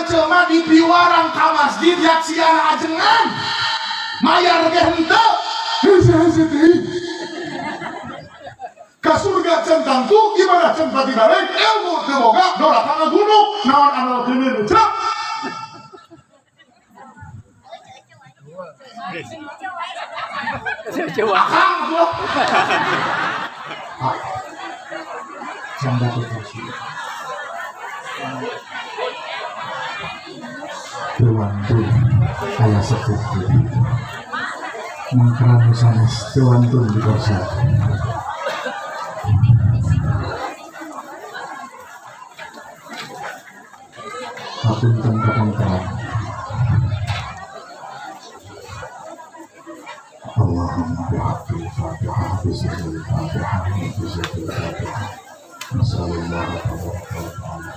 Ece mah dipiwarang ka masjid yaksiana ajengan. Mayar ge henteu. Hese-hese teuing. Ka surga can tangtu, ibadah can pati balik, ilmu teu boga, doraka ngagunung, naon anu keuneun Ece? Akang gua. Canda kasih. Tewantun aya sepuh mangkranu sanes tewantun di korsa. Hapunten kapangkrang. Allahumma bihaqqil Fatihah bi sirril Fatihah bi sirril Fatihah. Nasallallahu tabaraka wa ta'ala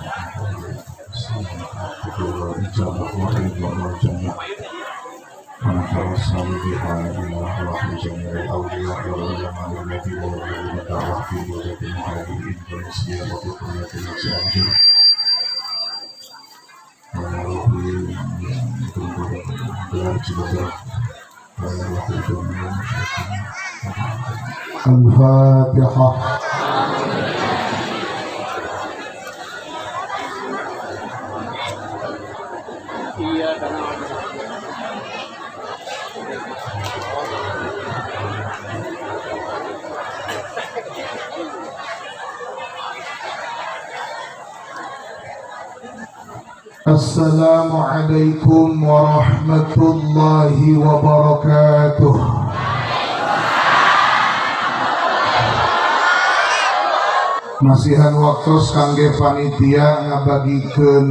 ijabah wa ridha wal jannah wa natawassalu biha ila arwahi jami'il awliya wal ulama alladziina yablughuna da'wah fi dawlatin hadhihi Indonesia wa fi kulli Cianjur wa ruhi Al-Fatihah. Assalamualaikum warahmatullahi wabarakatuh. Masihan waktu kangge panitia ngabagikeun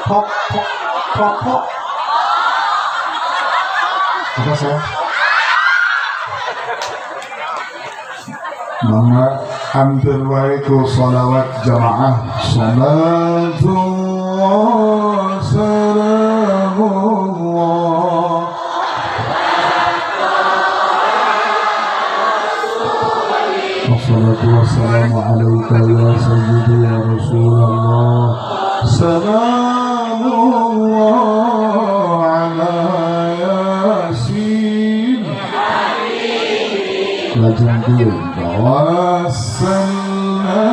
kok kok kok kok apa saya? Mangga hampir wae ku sholawat jamaah. Salatullah salamullah wassalatu wassalamu alaika ya sayyidi ya Rasulullah. Salamullah ala Yasin lajengkeun wassalna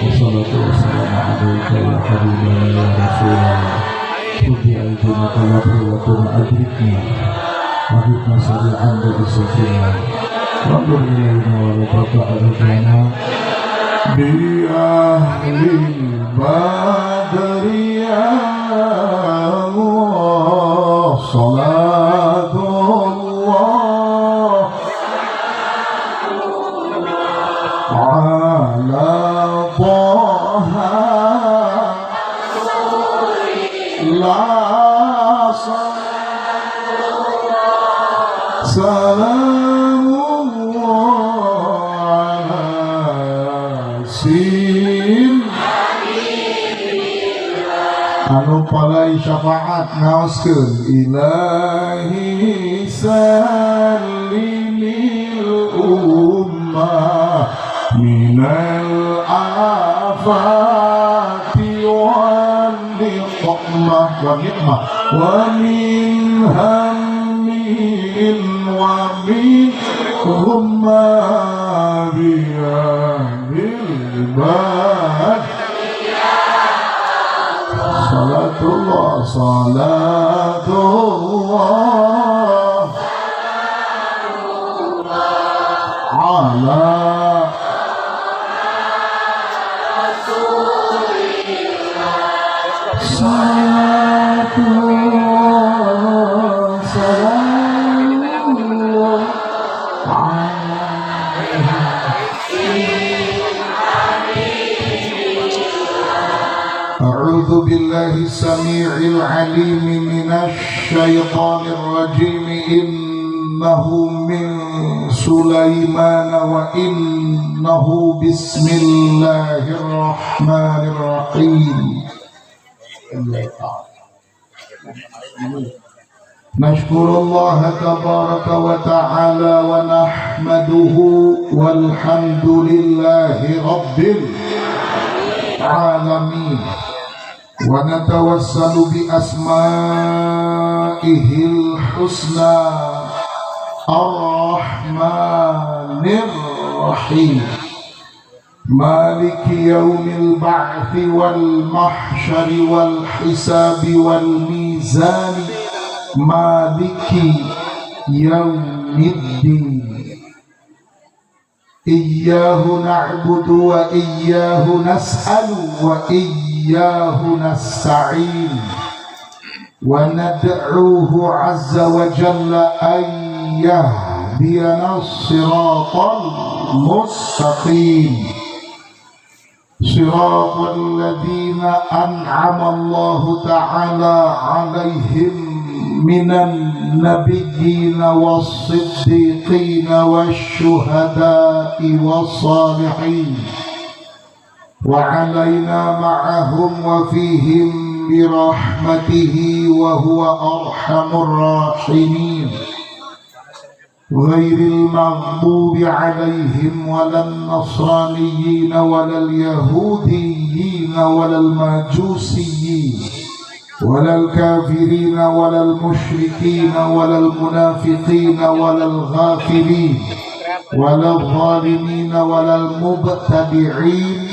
wassalatu wassalamu alaika ya habibana ya Rasulullah. Khudh aydina wa adrikna wa bina sari'an bi izzatina wa anzur ilayna wa la ta'rifna bi ahli badri ya Allah. Salatullah ala Taha la salamullah ala Yasin anu palai syafaat ngaoskeun ilahi salimil ummah minal afati wan niqmah wa nikmah wa min hammin wa min ghumma bil bad. Salatullah salatullah ala salatullah salamullah A'udzu billahi samii'il 'aliim minasy syaithanir rajim. Innahu min Sulaiman wa innahu bismillahirrahmanirrahim. نشكر الله تبارك وتعالى ونحمده والحمد لله رب العالمين ونتوسل بأسمائه الحسنى الرحمن الرحيم مالك يوم البعث والمحشر والحساب والميزان مالك يوم الدين إياه نعبد وإياه نسأل وإياه نستعين وندعوه عز وجل أن يهدينا الصراط المستقيم صراط الذين أنعم الله تعالى عليهم من النبيين والصديقين والشهداء والصالحين وعلينا معهم وفيهم برحمته وهو أرحم الراحمين غير المغضوب عليهم ولا النصرانيين ولا اليهوديين ولا المجوسيين ولا الكافرين ولا المشركين ولا المنافقين ولا الغافلين ولا الظالمين ولا المبتدعين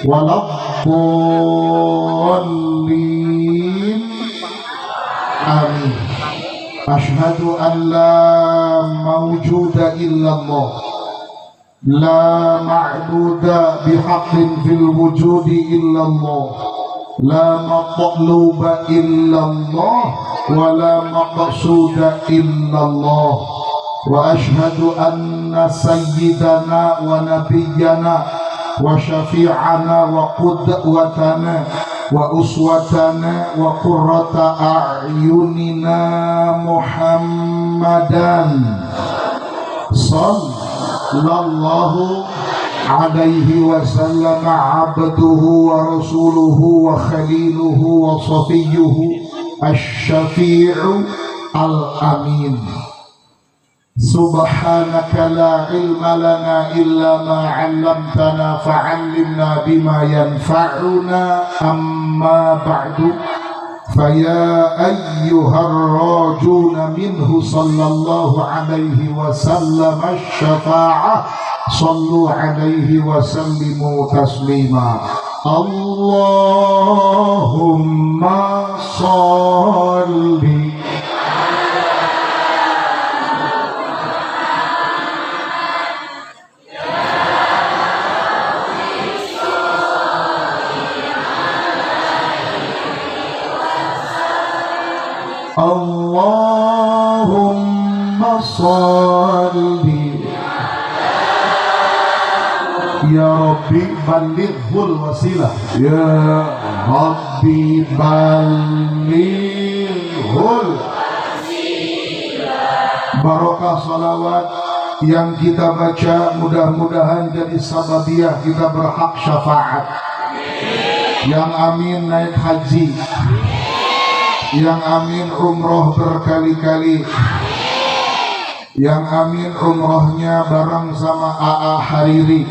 ولا الضالين آمين. أشهد أن لا موجود إلا الله لا معبود بحق في الوجود إلا الله لا مطلوب إلا الله ولا مقصود إلا الله وأشهد أن سيدنا ونبينا وشفيعنا وقدوتنا وأسوتنا وقرة أعيننا محمدا صلى الله عليه وسلم عبده ورسوله وخليله وصفيه الشفيع الأمين. سبحانك لا علم لنا إلا ما علمتنا فعلمنا بما ينفعنا. أما بعد فيا أيها الراجون منه صلى الله عليه وسلم الشفاعة صلوا عليه وسلموا تسليما. اللهم صل اللهم صل يا ربي بلغه الوسيلة يا ربي بلغه الوسيلة. Barokah salawat yang kita baca mudah-mudahan jadi sababiah kita berhak syafaat. Yang amin naik haji, yang amin umroh berkali-kali, yang amin umrohnya bareng sama AA Hariri,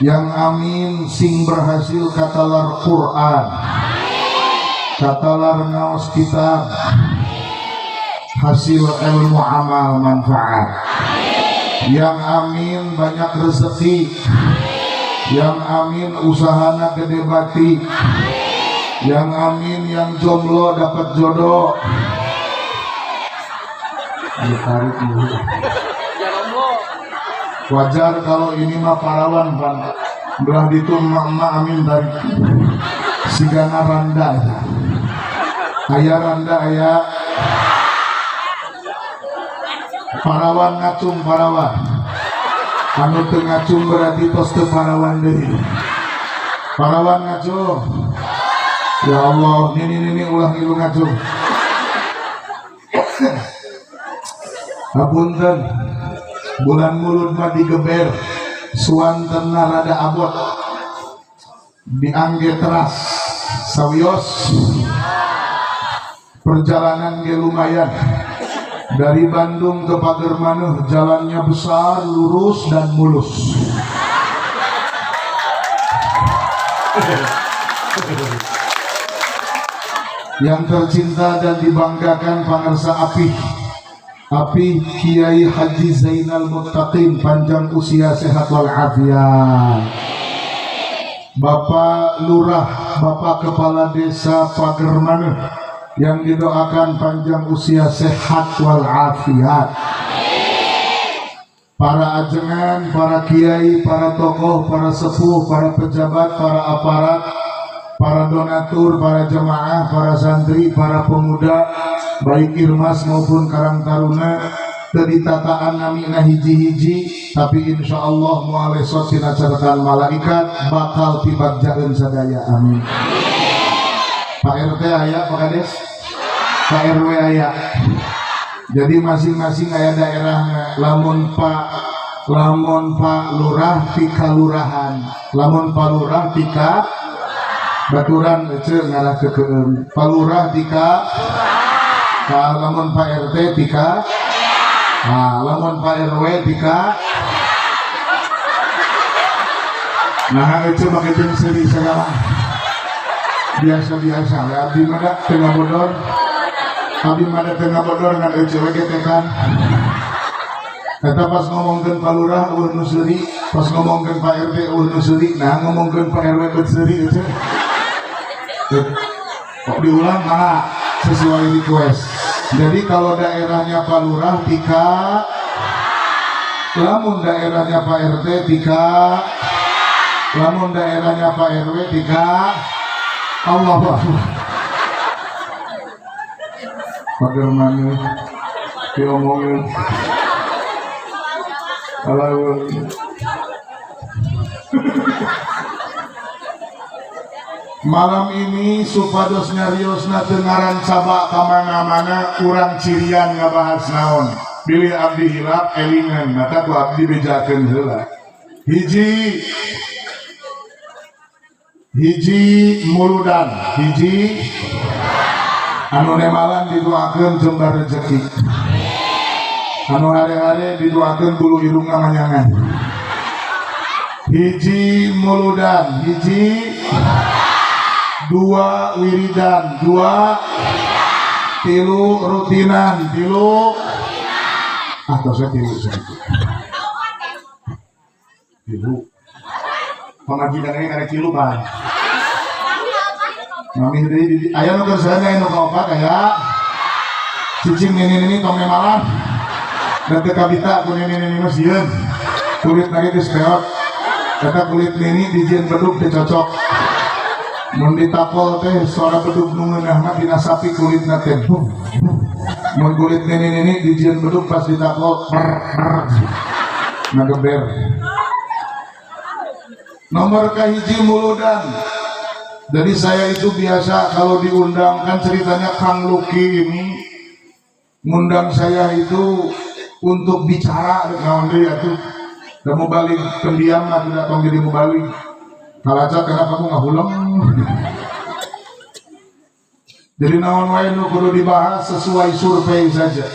yang amin sing berhasil katalar Quran, katalar ngaos kitab, hasil ilmu amal manfaat, yang amin banyak rezeki, yang amin usahana gede bati, yang amin yang jomblo dapat jodoh. Ditarik dulu. Wajar kalau ini mah parawan pan. Belah ditu emak-emak amin tarik. Sigana randa. Aya randa aya. Parawan ngacung parawan. Anu teu ngacung berarti tos teu parawan deui. Parawan ngacung. Ya Allah, nini ulah ngilu ngacung. Hapunten, bulan mulud mah digeber, suantenna rada abot, diangge teras, sawios. Perjalanan ge lumayan. Dari Bandung ke Pagermaneuh jalannya besar, lurus dan mulus. Yang tercinta dan dibanggakan pangersa Apih, Apih Kiai Haji Zainal Muttaqin, panjang usia sehat walafiat. Bapak Lurah, Bapak Kepala Desa Pagermaneuh yang didoakan panjang usia sehat walafiat. Para ajengan, para kiai, para tokoh, para sepuh, para pejabat, para aparat, para donatur, para jemaah, para santri, para pemuda, baik Irmas maupun Karang Taruna, teu ditataan namina hiji-hiji, tapi insya Allah moal lesot tina catatan malaikat bakal pibagjaeun sadaya, amin. Pak RT aya, Pak Kades, Pak RW aya. Jadi masing-masing aya daerahna. Lamun Pak Lurah ti kalurahan, lamun Pak Lurah ti ka baturan ece ngarah kekeun. Pak Lurah ti ka, lamun Pak RT ti ka, nah, lamun Pak RW ti ka. Nah, ece make jeung seuri segala. Biasa-biasa ya, abdi mah da teu ngabodor. Abdi mah da teu ngabodor ngan ece we ge teh kan. Eta pas ngomongkeun Pak Lurah eueuh nu seuri, pas ngomongkeun Pak RT eueuh nu seuri, nah ngomongkeun Pak RW bet seuri ece. Kok diulang mah sesuai request. Jadi kalau daerahnya Pak Lurah tika, lamun daerahnya Pak RT tika, lamun daerahnya Pak RW tika. Allahu Akbar. Pagermaneuh diomongin. Kalau malam ini supados nyariosna teu ngaran caba ka mana-mana, urang cirian ngabahas naon. Bilih abdi hilap elingan, maka ku abdi bejakeun heula. Hiji hiji muludan, hiji anu nemalan didoakeun jembar rezeki, anu hare-hare didoakeun bulu irungna manyangan. Hiji muludan, hiji dua wiridan, dua tilu rutinan, tilu atau saya tilu saya tilu pengajian ini karek tilu kan. Mami deui aya nu keur saya nu kaopat aya cicing nini-nini tong nemalan dan teu kabita ku nini-nini mah sieun kulit lagi geus peot. Eta kulit nini dijieun bedug teu cocok, mun ditakol teh suara bedug nu ngeunah mah dina sapi kulitna teh. Mun kulit nini-nini dijieun bedug pas ditakol per per ngageber. Nomor kahiji muludan. Jadi saya itu biasa kalau diundang, kan ceritanya Kang Luki ini ngundang saya itu untuk bicara dengan dia itu. Dan mau balik pendiam lah, tidak tong jadi mau balik. Kalaca kenapa kamu nggak huleng? Jadi naon wae nu kudu dibahas sesuai survei saja.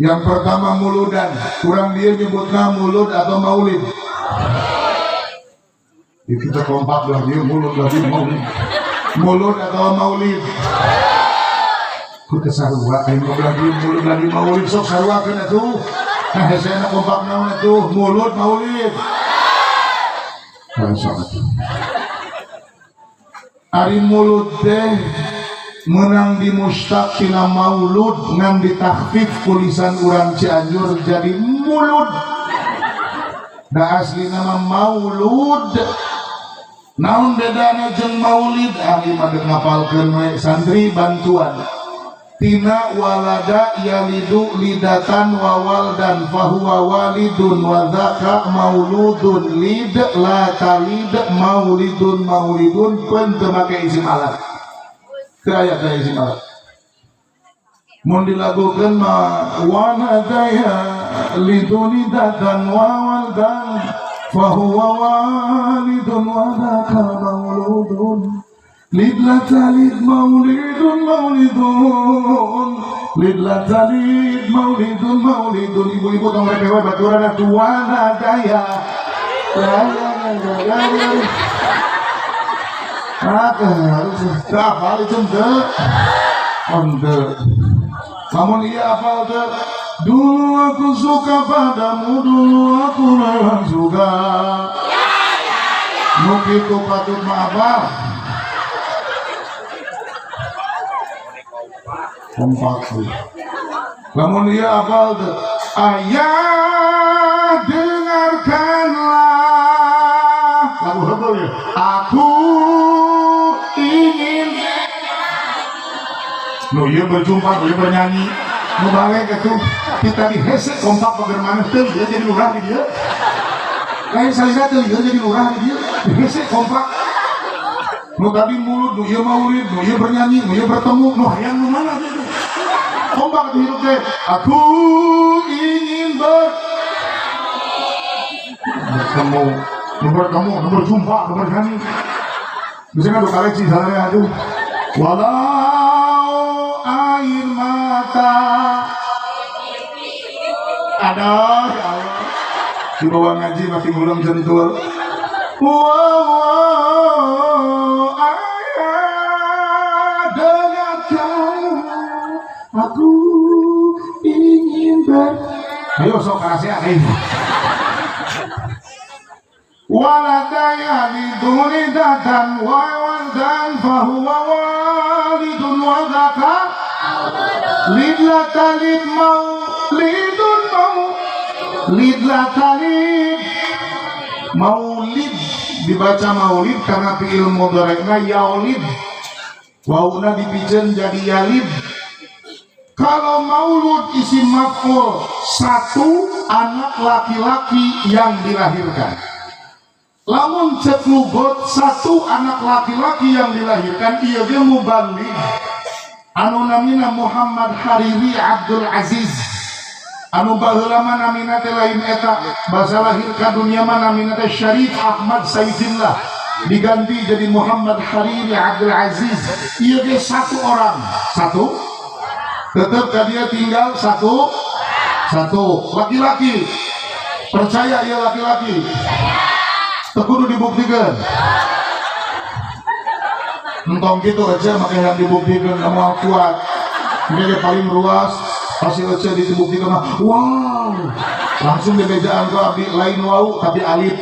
Yang pertama muludan, kurang dia nyebutna mulud atau maulid. Ya, kita kompak lah dia mulut lagi maulid. Mulut atau maulid. Ku teh sarua aing mah lagi mulut lagi maulid sok saruakeun atuh. Nah hesena kompak naon atuh mulut maulid. Sok atuh. Ari mulut teh menang di mustaq tina maulud ngan ditakhfif kulisan urang Cianjur jadi mulud. Da asli nama maulud. Naon bedana jeung maulid? Ahli mah deuk ngapalkeun we santri bantuan. Tina walada yalidu lidatan wa waldan fahuwa walidun wa dzaka mauludun lid la talid maulidun maulidun pun teu make isim alat. Teu aya teh isim alat. Mun dilagukeun mah walada yalidu lidatan wa waldan fahuwa walidun wa dzaka mauludun Lid la talid maulidun maulidun, lid la talid maulidun maulidun. Ibu-ibu tong repe we baturan tuana daya. La la la la la. Ah, teu apal itu teu. Ente. Lamun iya apal teu. Dulu aku suka padamu, dulu aku memang suka. Nu kitu patut mah apal. Kompak tuh. Lamun iya apal teu. Ayah dengarkanlah. Lagu heubeul ya. Aku ingin. Nu ieu berjumpa, nu ieu bernyanyi. Nu balik atuh. Kita di hese kompak bagaimana teu dia jadi lurah di dieu. Lain salira teu ieu jadi lurah di dieu. Di hese kompak. Nu tadi mulut, nu ieu maulid, nu ieu bernyanyi, nu ieu bertemu, nu hayang nu mana gitu. Kompak atuh hidup teh. Aku ingin bertemu, nu bertemu, nu berjumpa, nu bernyanyi. Bisa ngadu koleksi salahnya aduh. Walau air mata ada ya Allah. Di bawah ngaji makin ngulang jentul. Wow, ayah dengarkan aku ingin ber. Ayo sok karasea eh. Walada yalidu lidatan wa waldan fahuwa walidun wa dzaka lidla talid maulidun mau lidla talid maulid dibaca maulid karena fi'il mudhari'na yaulid wauna dipiceun jadi yalid. Kalau maulud isim maf'ul satu anak laki-laki yang dilahirkan. Lamun cek lugot satu anak laki-laki yang dilahirkan ieu ge muballigh anu namina Muhammad Hariri Abdul Aziz anu baheula mah namina teh lain eta basa lahir ka dunia mah namina teh Syarif Ahmad Saifillah diganti jadi Muhammad Hariri Abdul Aziz. Ieu ge satu orang, satu tetep ka dia tinggal satu, satu laki-laki. Percaya ieu laki-laki? Teu kudu dibuktikan. Entong gitu aja makanya yang dibuktikan kamu kuat. Ini dia paling ruas pasti aja dibuktikan. Wow, langsung di bejaan ku abdi lain wau tapi alif.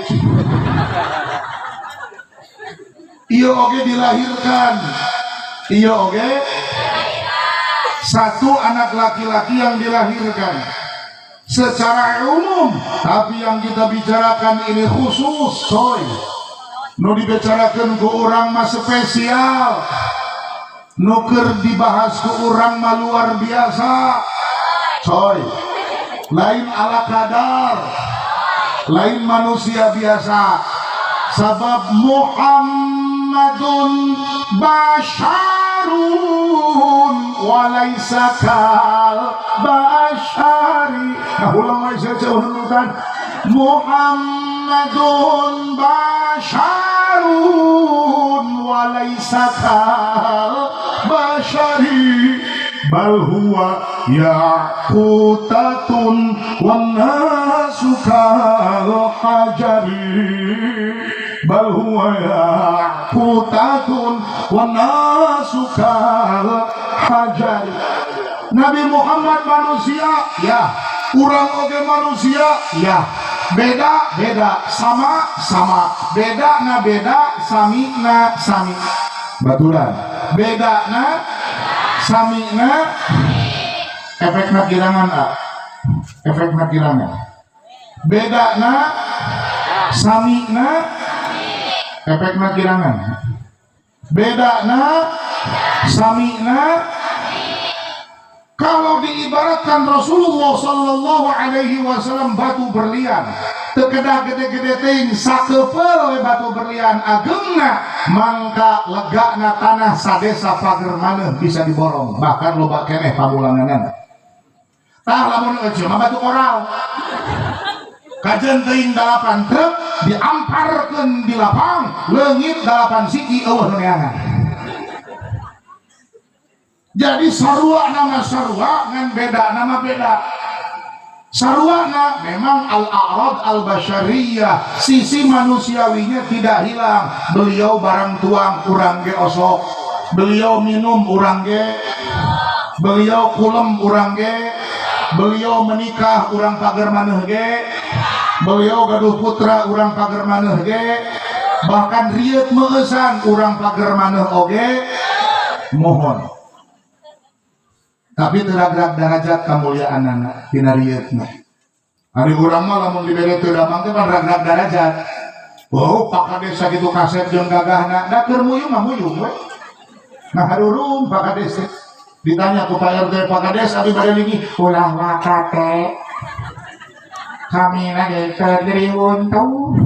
Iya oge dilahirkan. Iya oge satu anak laki-laki yang dilahirkan secara umum, tapi yang kita bicarakan ini khusus coy. Nu dibicarakan ke orang mah spesial, nu keur dibahas ke orang mah luar biasa coy. Lain ala kadar, lain manusia biasa. Sabab Muhammadun basyarun walaisa kal basyari. Nah ulang lagi saya jauh nurutan. Muhammadun basyarun walaisa kal basyari bal huwa yaqutatun wan nasu kal hajari bal huwa yaqutatun wan nasu kal hajari. Nabi Muhammad manusia ya, urang oge manusia ya, beda beda, sama sama, beda na beda, sami na sami, baturan beda na sami na, efekna kirangan a, efekna kirangan, beda na sami na, efekna kirangan, beda na sami na. Kalau diibaratkan Rasulullah Sallallahu Alaihi Wasallam batu berlian, tekedah gede-gede ting sakepeul we batu berlian agengna mangka legana tanah sadesa pager maneh bisa diborong, bahkan loba keneh pamulanganana. Tah lamun euceum mah batu koral. Kajen teuing 8 truk diamparkeun di lapang, leungit 8 siki eueuh nu neangan. Jadi sarua nama sarua ngan beda nama beda. Sarwana memang al-a'rad al-basyariyah, sisi manusiawinya tidak hilang. Beliau barang tuang urang ge osok, beliau minum urang ge, beliau kulem urang ge, beliau menikah urang pager maneh ge, beliau gaduh putra urang pager maneh ge, bahkan rieut meueusan urang pager maneh oge. Mohon, tapi teu ragrag darajat kamuliaanana tina rieutna. Ari urang mah lamun dibere teu damang teh pan ragrag darajat. Oh, Pak Kades sakitu kasep jeung gagahna, da keur muyung mah muyung we. Nah, harurum Pak Kades teh. Ditanya ku Pak RT, "Pak Kades, abi bade linggih." "Ulah waka teh. Kami lagi keur untung."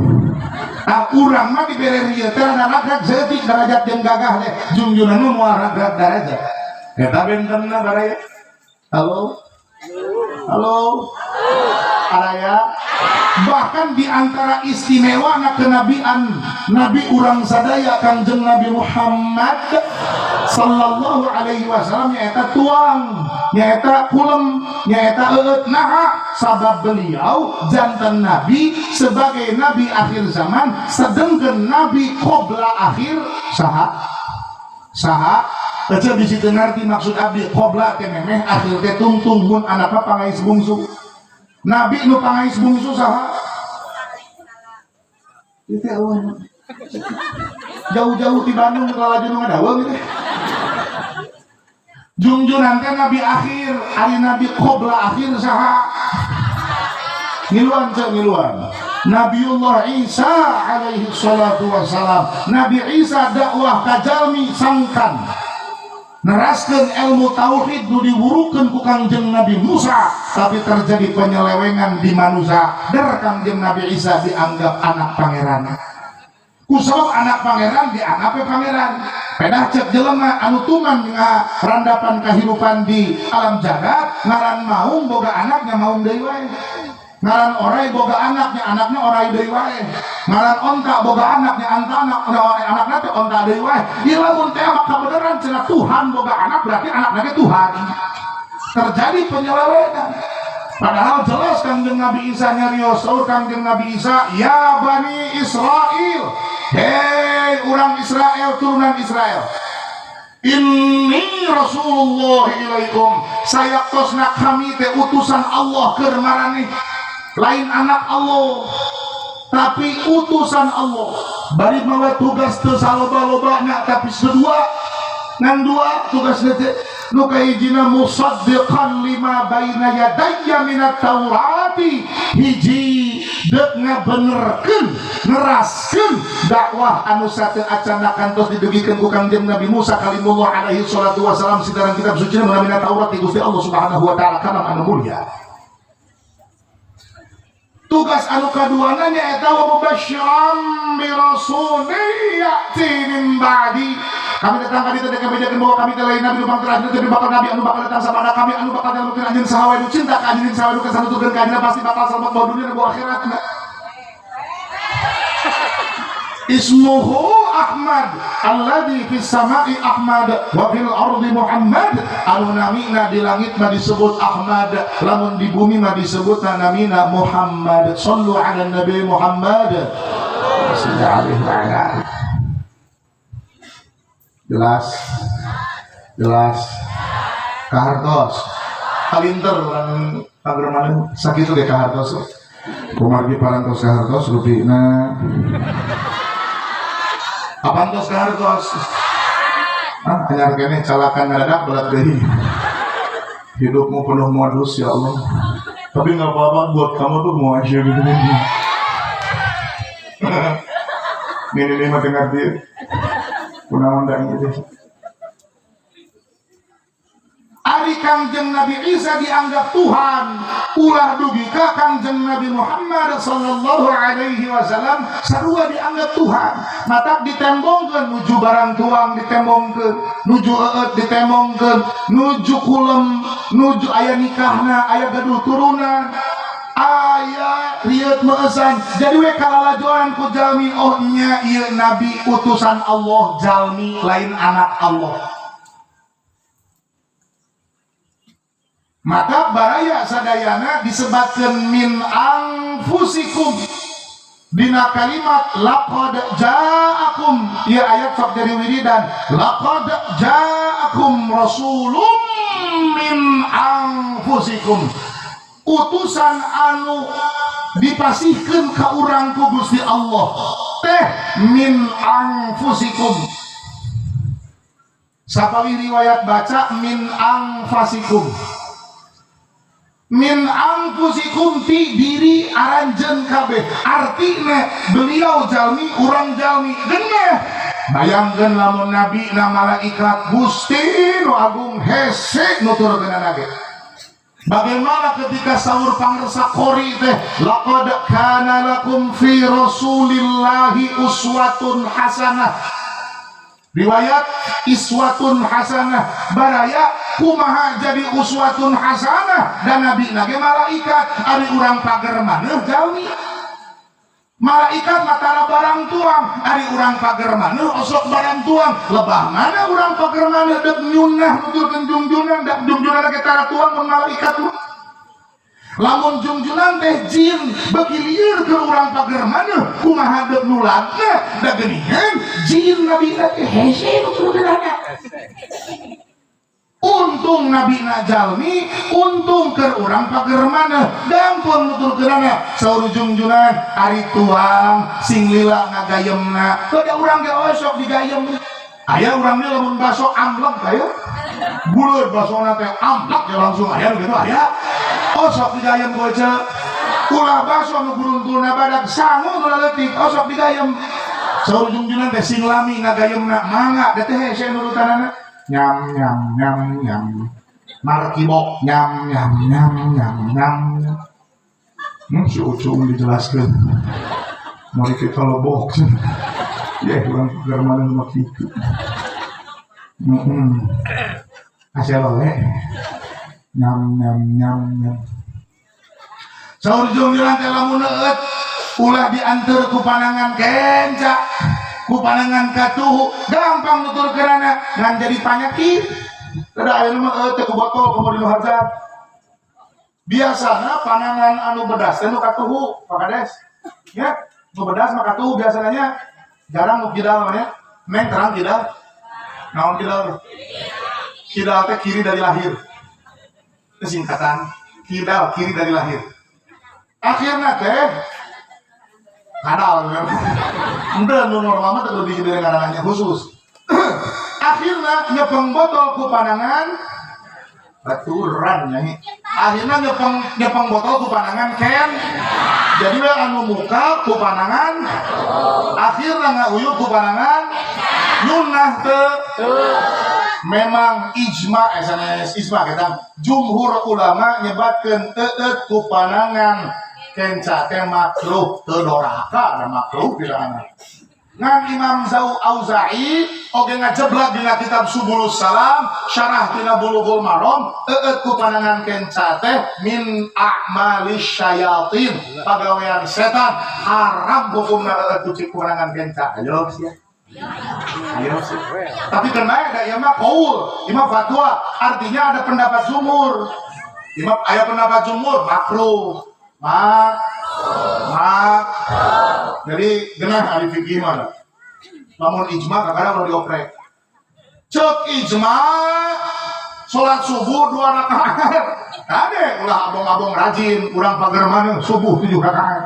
Nah, urang mah dibere rieut teh rada ragrag saeutik darajat jeung gagah teh. Jungjunan mah moal ragrag darajat. Eta bentenna baraya. Halo? Halo? Araya? Bahkan di antara istimewa na kenabian Nabi urang sadaya Kangjeng Nabi Muhammad sallallahu alaihi wasallam nyaeta tuang, nyaeta kulem, nyaeta eueut. Naha? Sabab beliau janten nabi sebagai nabi akhir zaman, sedangkan nabi qobla akhir saha? Saha? Ece bisi teu ngarti maksud abdi, qobla teh memeh, akhir teh tungtung, mun anakna pangais bungsu. Nabi nu pangais bungsu saha? Ieu teh eueuh. Jauh-jauh di Bandung lalajo nu ngadaweung teh. Jungjunan teh nabi akhir, ari nabi qobla akhir saha? Ngiluan cek ngiluan. Nabiullah Isa alaihi salatu wassalam. Nabi Isa dakwah ka jalmi sangkan neraskeun ilmu tauhid nu diwurukeun ku Kangjeng Nabi Musa, tapi terjadi penyelewengan di manusia. Der Kangjeng Nabi Isa dianggap anak pangeran. Ku sabab anak pangeran dianggap pangeran. Pedah cek jelema anu tuman ngarandapan kehidupan di alam jagat, ngaran maung boga anaknya maung deui wae. Ngaran orai boga anaknya, anaknya orai deui wae. Ngaran onta boga anaknya, anta anak anakna teh onta deui wae. Ieu lamun teh maka beneran cenah Tuhan boga anak, berarti anakna ge Tuhan. Terjadi penyelewengan. Padahal jelas Kangjeng Nabi Isa nyarios, saur Kangjeng Nabi Isa, "Ya Bani Israel, hei orang Israel, turunan Israel, Inni Rasulullah ilaikum, sayaktosna kami teh utusan Allah keur maraneh, lain anak Allah tapi utusan Allah." Bari mawa tugas teu saloba-lobana, tapi kedua ngan dua tugas teh. Nu kahijina, musaddiqan lima baina yadayya minat taurati, hiji deuk ngabenerkeun neraskeun dakwah anu sateu acana kantos didugikeun ku Kangjeng Nabi Musa kalimullah alaihi salatu wasalam sidaran kitab suci nu namina Taurat di Gusti Allah Subhanahu wa taala kana anu mulia. Tugas anu kaduana nyaeta wa mubasysyiran bi rasulin ya'ti min ba'di. Kami datang ka ditu dek bejakeun bahwa kami teh lain nabi nu terakhir, tapi bakal nabi anu bakal datang sabada kami, anu bakal nyalametkeun anjeun saha wae nu cinta ka anjeun, saha wae nu kasanuturkeun ka anjeun pasti bakal selamat bawa dunia dan bawa akhirat. Ismuhu Ahmad, alladzi fis sama'i Ahmad wa fil ardi Muhammad. Anu namina di langit mah disebut Ahmad, lamun di bumi mah disebut namina Muhammad. Sallu ala Nabi Muhammad sallallahu alaihi wa ala. Jelas, jelas kahartos kalinter urang pagerman sakitu ge kahartos kumargi parantos kahartos rupina. Apaan tos kahartos? Ah, anyar keneh calakan ngadadak berat deui. Hidupmu penuh modus ya Allah. Tapi nggak apa-apa, buat kamu tuh mau aja gitu nih. Ini nih mah ngerti. Kunaon da ieu. Ari Kangjeng Nabi Isa dianggap Tuhan, ulah dugi ka Kangjeng Nabi Muhammad sallallahu alaihi wasallam sarua dianggap Tuhan. Matak ditembongkeun nuju barang tuang ditembongkeun, nuju eueut ditembongkeun, nuju kulem, nuju aya nikahna, aya gaduh turunan, aya rieut meueusan. Jadi we kalalajoan ku jalmi, oh nya ieu nabi utusan Allah, jalmi lain anak Allah. Maka baraya sadayana disebatkeun min anfusikum dina kalimat laqad ja'akum. Ieu ayat sok jadi wiridan, laqad ja'akum rasulun min anfusikum, utusan anu dipasihkeun ka urang ku Gusti Allah teh min anfusikum. Sapawi riwayat baca min anfasikum, min anfusikum ti diri aranjeun kabeh, artina beliau jalmi, urang jalmi. Geneh bayangkeun lamun nabi na malaikat, Gusti nu agung hese nuturkeunana ge. Bagaimana ketika saur pangersa qori teh, laqad kana lakum fi rasulillahi uswatun hasanah, riwayat iswatun hasanah. Baraya, kumaha jadi uswatun hasanah dan nabi nage malaikat, ari urang pager maneuh jalmi? Malaikat matara barang tuang, ari urang pager maneuh osok barang tuang. Lebah mana urang pager maneuh dek nyunah nuturkeun jungjunan, dak jungjunan ge tara tuang mun malaikat mah. Lamun jungjunan teh jin beuki lieur ke urang pager maneuh, kumaha deuk nulagna? Da geuningan jin nabi teh hese nuturkeunana. Untung nabi na jalmi, untung keur urang pager maneuh gampang nuturkeunana. Saur jungjunan, ari tuang sing lila ngagayemna, da urang ge osok digayem. Aya urang ge lamun baso amleg, aya buleud basona teh amleg ya langsung, aya nu gitu. Aya osok digayem goce, ulah baso nu guruntulna badag, sangu nu leutik osok digayem. Saur jungjunan teh sing lami ngagayemna, mangga da teh hese nurutanana, nyam nyam nyam nyam markibok, nyam nyam nyam nyam nyam. Si Ucung dijelaskan mau kita lebok ya, urang pager maneh mah kitu. Asal we nyam nyam nyam nyam. Saur jungjunan teh lamun eueut ulah dianteur ku panangan kenca, ku panangan katuhu, gampang nuturkeunana ngan jadi panyakit. Ada ayeuna mah eueut teh ku botol komo di nu hajat. Biasana panangan anu bedas teh nu katuhu, Pak Kades. Ya, nu bedas mah katuhu biasanya, jarang nu kidal mah ya. Neng, terang kidal? Naon kidal? Kidal teh kiri dari lahir. Itu singkatan. Kidal, kiri dari lahir. Akhirnya teh kadal. Udah nu normal mah teu kudu diberi ngarannya khusus. Akhirnya nyepeng botol ku panangan baturan nyanyi. Akhirnya nyepeng nyepeng botol ku panangan ken. Jadi we anu muka ku panangan, akhirnya ngauyup ku panangan, nyunah teu? Memang ijma, SNS ijma kita, jumhur ulama nyebatkeun eueut ku panangan kenca teh makruh, teu doraka, da makruh bilangna. Ngan Imam Zau Auza'i oge ngajeblak dina kitab Subulus Salam, syarah tina Bulughul Maram, eueut ku panangan kenca teh min a'malis syayatin, pagawean setan, haram hukumna eueut ku panangan kenca. Ayo sia. Ayo sih. Tapi kan bae da ieu mah qaul, ieu mah fatwa, artinya ada pendapat jumhur. Ieu mah aya pendapat jumhur makruh. Mak mak. Jadi genah ahli fikih mah. Lamun ijma kadang udah dioprek. Cek ijma salat subuh dua rakaat. Kade ulah abong-abong rajin, urang pager mana subuh 7 rakaat.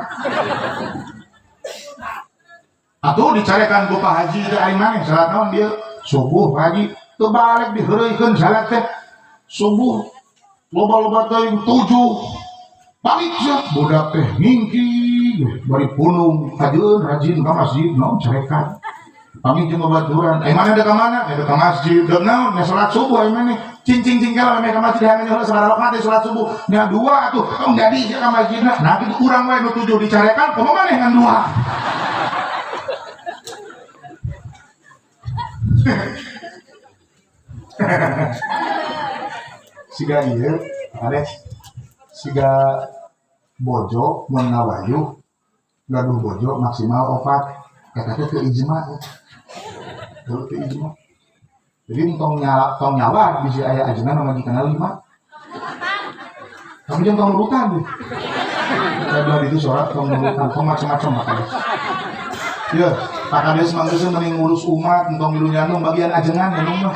Atuh dicarekan ku Pak Haji teh, ari maneh salat naon dia? Subuh, Pak Haji. Teu balik diheureuykeun salat teh. Subuh loba-loba teuing 7. Balik sia budak teh ngingki bari punung kajeun rajin ka masjid naon carekan. Pamit jeung babaturan, eh mana dek ka mana? Eh dek ka masjid. Dek naon? Nya salat subuh ai maneh. Cincing cingkel meh ka masjid hayang nyaho sabaraha rakaat teh salat subuh. Nya dua atuh. Tong jadi sia ka masjidna. Nah kitu urang wae nu 7 dicarekan, komo maneh ngan dua. Siga ieu, Kades. Siga bojo mun ngawayuh gaduh bojo maksimal 4, eta teh teu ijma. Teu teu ijma. Jadi tong nyala, tong nyawa bisi aya ajengan majikanna 5. Tapi jangan tong nurutan deh. Saya bilang itu sholat tong nurutan, tong macam-macam makanya. Ya, Pak Kades manggeus mending ngurus umat, entong milu nyandung bagian ajengan nyandung mah.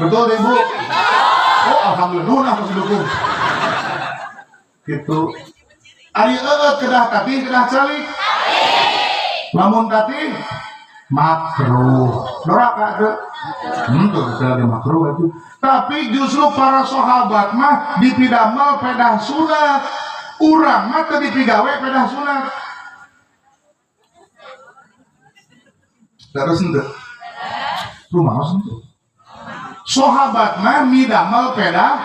Betul deh Bu? Oh, alhamdulillah, nuhun ah dukung. Gitu. Ari eueuh kedah tatih kedah calik. Lamun tatih makruh. Doraka teu? Tuh, lagi makruh itu. Tapi justru para sahabat mah dipidamel pedah sunat. Urang mah teu dipigawe pedah sunat. Terus henteu. Rumaos henteu. Sahabat mah midamel pedah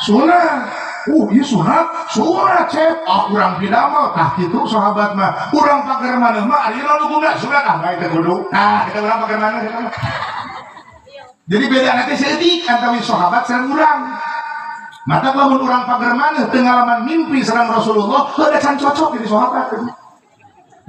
sunat. Ieu sunat, sunat cep. Ah urang pidamel tah kitu sahabat mah. Urang pagar maneh mah ari nu guna sunat ah bae teh kudu. Tah kita urang pagar maneh eta mah. Jadi beda nanti seeutik antara sahabat sareng urang. Mata lamun urang pagar maneh teu ngalaman mimpi sareng Rasulullah, heuh da can cocok jadi sahabat.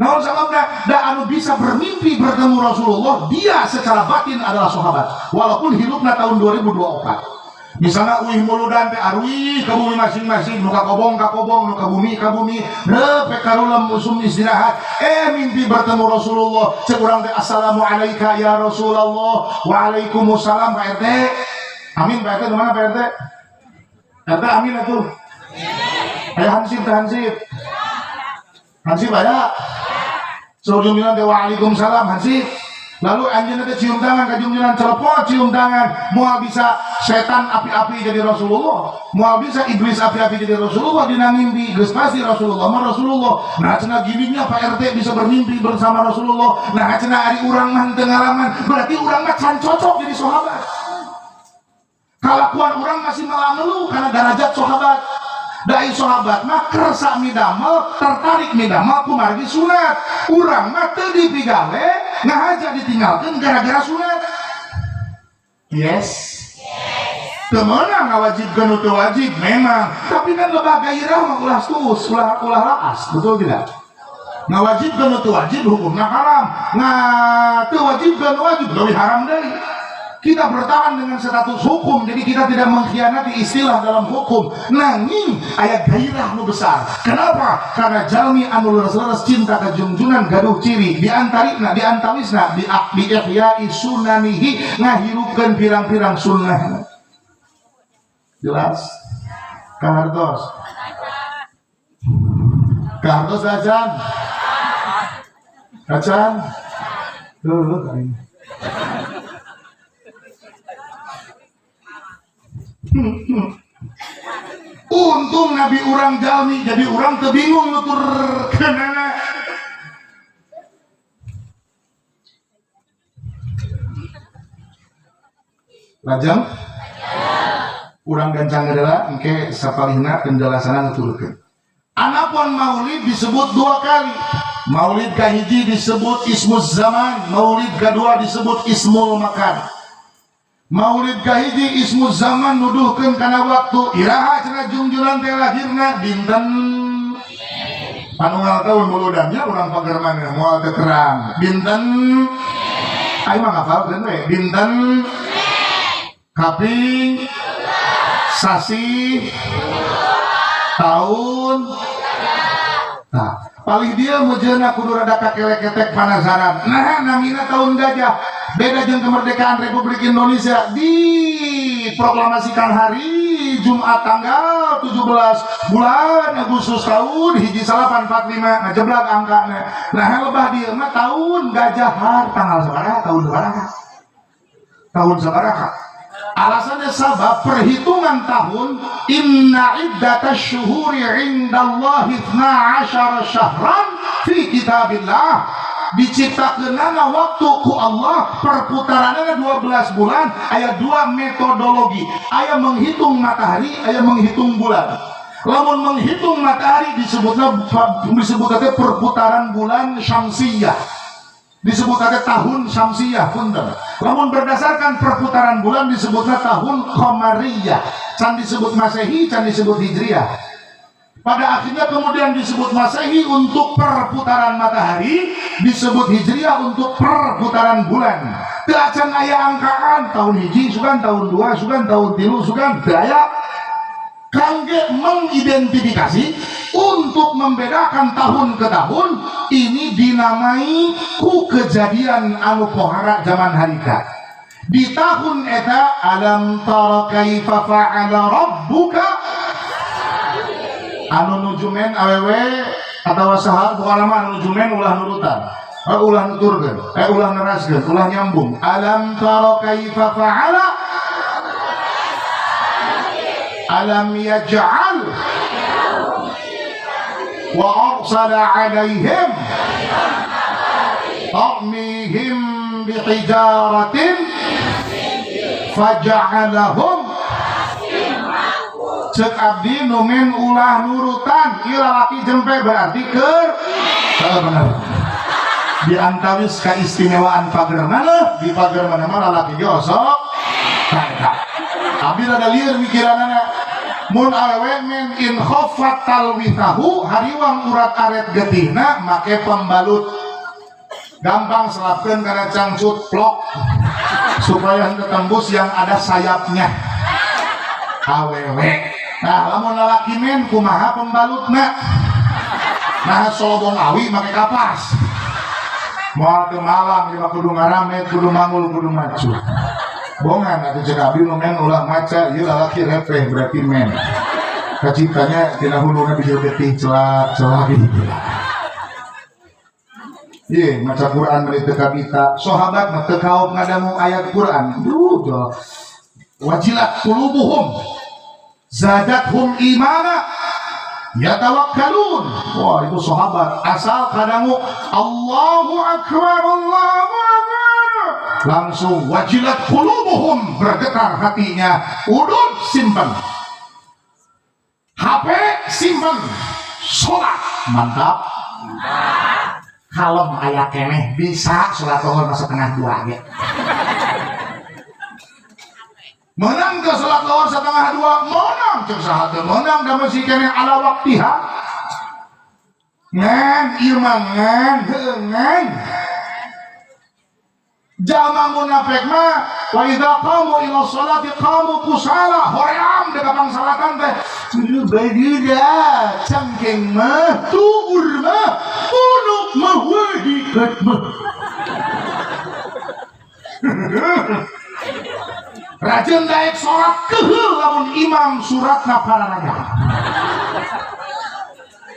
Naon sababna? Da anu bisa bermimpi bertemu Rasulullah, dia secara batin adalah sahabat. Walaupun hidupna tahun 2024. Misalnya uih muludan teh aruih ke bumi masing-masing, nu ka kobong ka kobong, nu ka bumi ka bumi, reup karulem usum istirahat. Mimpi bertemu Rasulullah, cek urang teh assalamu alayka ya Rasulullah, waalaikumsalam Pak RT. Amin Pak RT, mana Pak RT? RT amin atuh. Aya hansip teh hansip. Hansip aya. Saur jumjunan teh waalaikumsalam hansip. Lalu anjeunna teh cium tangan ka jumjunan, celepot cium tangan, moal bisa setan api-api jadi Rasulullah, moal bisa iblis api-api jadi Rasulullah dina mimpi, geus pasti Rasulullah mah Rasulullah. Nah cenah gininya Pak RT bisa bermimpi bersama Rasulullah. Nah cenah ari urang mah teu ngalaman, berarti urang mah can cocok jadi sahabat. Kalakuan urang masih malah ngeluh karena derajat sahabat. Dai sahabat mah kersa midamel, tertarik midamel kumargi sunat. Urang mah teu dipigawe, ngahaja ditinggalkeun gara-gara sunat. Yes. Teu meunang ngawajibkeun nu teu wajib memang, tapi kan lebah gairah mah ulah tuus, ulah ulah laas, betul tidak? Ngawajibkeun nu teu wajib hukumna haram, nga teu wajibkeun wajib leuwih haram deui. Kita bertahan dengan status hukum, jadi kita tidak mengkhianati istilah dalam hukum. Nanging aya gairah nu besar. Kenapa? Karena jalmi anu leres-leres cinta ka junjungan gaduh ciri diantarina diantawisna di ihya'i sunanihi ngahirupkeun pirang-pirang sunnah. Jelas? Kahartos. Kahartos acan. Acan. Tuh, aing. Untung Nabi urang jalmi jadi urang teu bingung nuturkeunana. Lajeng urang gancang heula engke sapalihna penjelasanna nuturkeun. Anapun maulid disebut dua kali. Maulid kahiji disebut ismuz zaman, maulid kedua disebut ismul makan. Maulid kahiji ismu zaman nuduhkeun kana waktu iraha cenah jungjulan teh lahirna dinten panunggal tahun muludannya urang pagar maneh moal teu terang dinten aing mah ngapalkeun we dinten kaping sasih tahun. Nah palih dia meujeuna kudu rada kakeleketek panasaran. Nah namina tahun gajah. Beda jeung kemerdekaan Republik Indonesia diproklamasikan hari Jumat tanggal 17 bulan Agustus tahun 1845 ngajeblak angkana. Nah lebah dieu mah tahun gajahar tanggal sabaraha tahun sabaraha? Tahun sabaraha? Alasannya sabab perhitungan tahun inna iddatasy syuhuri indallahi 12 syahran fi kitabillah. Diciptakeunana waktu ku Allah perputaranana 12 bulan aya dua metodologi, aya menghitung matahari, aya menghitung bulan. Lamun menghitung matahari disebutna disebutna perputaran bulan syamsiyah, disebutna tahun syamsiyah punten. Lamun berdasarkan perputaran bulan disebutna tahun qamariyah, can disebut masehi, can disebut hijriyah. Pada akhirnya kemudian disebut Masehi untuk perputaran matahari, disebut Hijriah untuk perputaran bulan. Teu acan aya angkaan tahun hiji sugan, tahun dua sugan, tahun tilu sugan, teu aya. Kangge mengidentifikasi untuk membedakan tahun ke tahun, ini dinamai ku kejadian anu pohara zaman harita. Di tahun eta, alam tara kaifa fa'ala rabbuka, anu nuju men awewe atawa saha, bukan lama anu nuju men ulah nurutan, ulah nuturkeun, ulah neraskeun, ulah nyambung. Alam tara kaifa fa'ala, alam yaj'al wa arsala alaihim tarmihim bihijaratin faja'alahum. Cek abdi, nu men ulah nurutan. Ieu lalaki jempe, berarti keur. Heeh, bener. Di antawis keistimewaan pager mana, di pager mana mah lalaki ge osok. Tah, eta abdi rada lieur mikiranana. Mun awewe men, in khaffat talwithahu, hariwang urat aret getihna, make pembalut gampang, selapkeun kana cangcut, plok, supaya henteu tembus yang ada sayapnya awewe. Nah, lamun lalaki men kumaha pembalutna? Nah, solobong awi make kapas moal teu malang ieu mah, kudu ngaramet, kudu manggul, kudu macu bongan atuh. Cek abdi, nu men ulah maca. Ieu lalaki repeh, berarti men kacitanya tina huluna bijil getih celak celak gitu. Iya, maca Quran beri teu kabita. Sahabat mah teu kaop ngadangu ayat Quran. Duh, jol. Wajilat qulubuhum zadathum imana yatawakkalun. Wah, itu sahabat asal kadangu Allahu akbar, Allahu akbar, langsung wajilat qulubuhum, bergetar hatinya. Udud simpen. HP simpen. Salat mantap. Kalem aya keneh, bisa sholat lohor 1:30 ge. Menang ke sholat lohor 1:30? Menang. Cek saha teu menang, da masih keneh ala waktiha. Ngan ieu mah ngan heueuh ngan jalma munafik mah, wa idza qamu ila sholati qamu kusala, hoream dek ka salatan teh bagida, cangkeng mah tuur mah, punuk mah wadikat mah. Rajin daek sholat, keheul lamun imam suratna parananya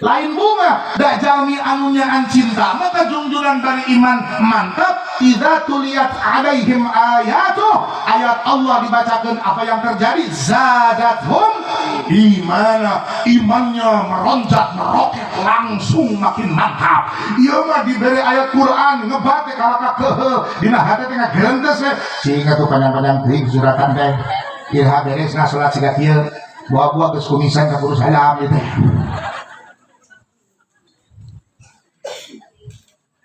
lain bunga da. Jalmi anu nyaan cinta maka jungjuran dari iman mantap. Idza tuliyat alaihim ayatuh, ayat Allah dibacakan, apa yang terjadi? Zadathum imana, imannya meronjat, meroket, langsung makin mantap. Ieu mah diberi ayat Quran ngebate kalaka keheul, dina hati teh ngagerentes we, cing atuh panjang-panjang teuing suratan teh, iraha beresna salat siga kieu, buah-buah geus kumisan ka kudu salam ieu teh.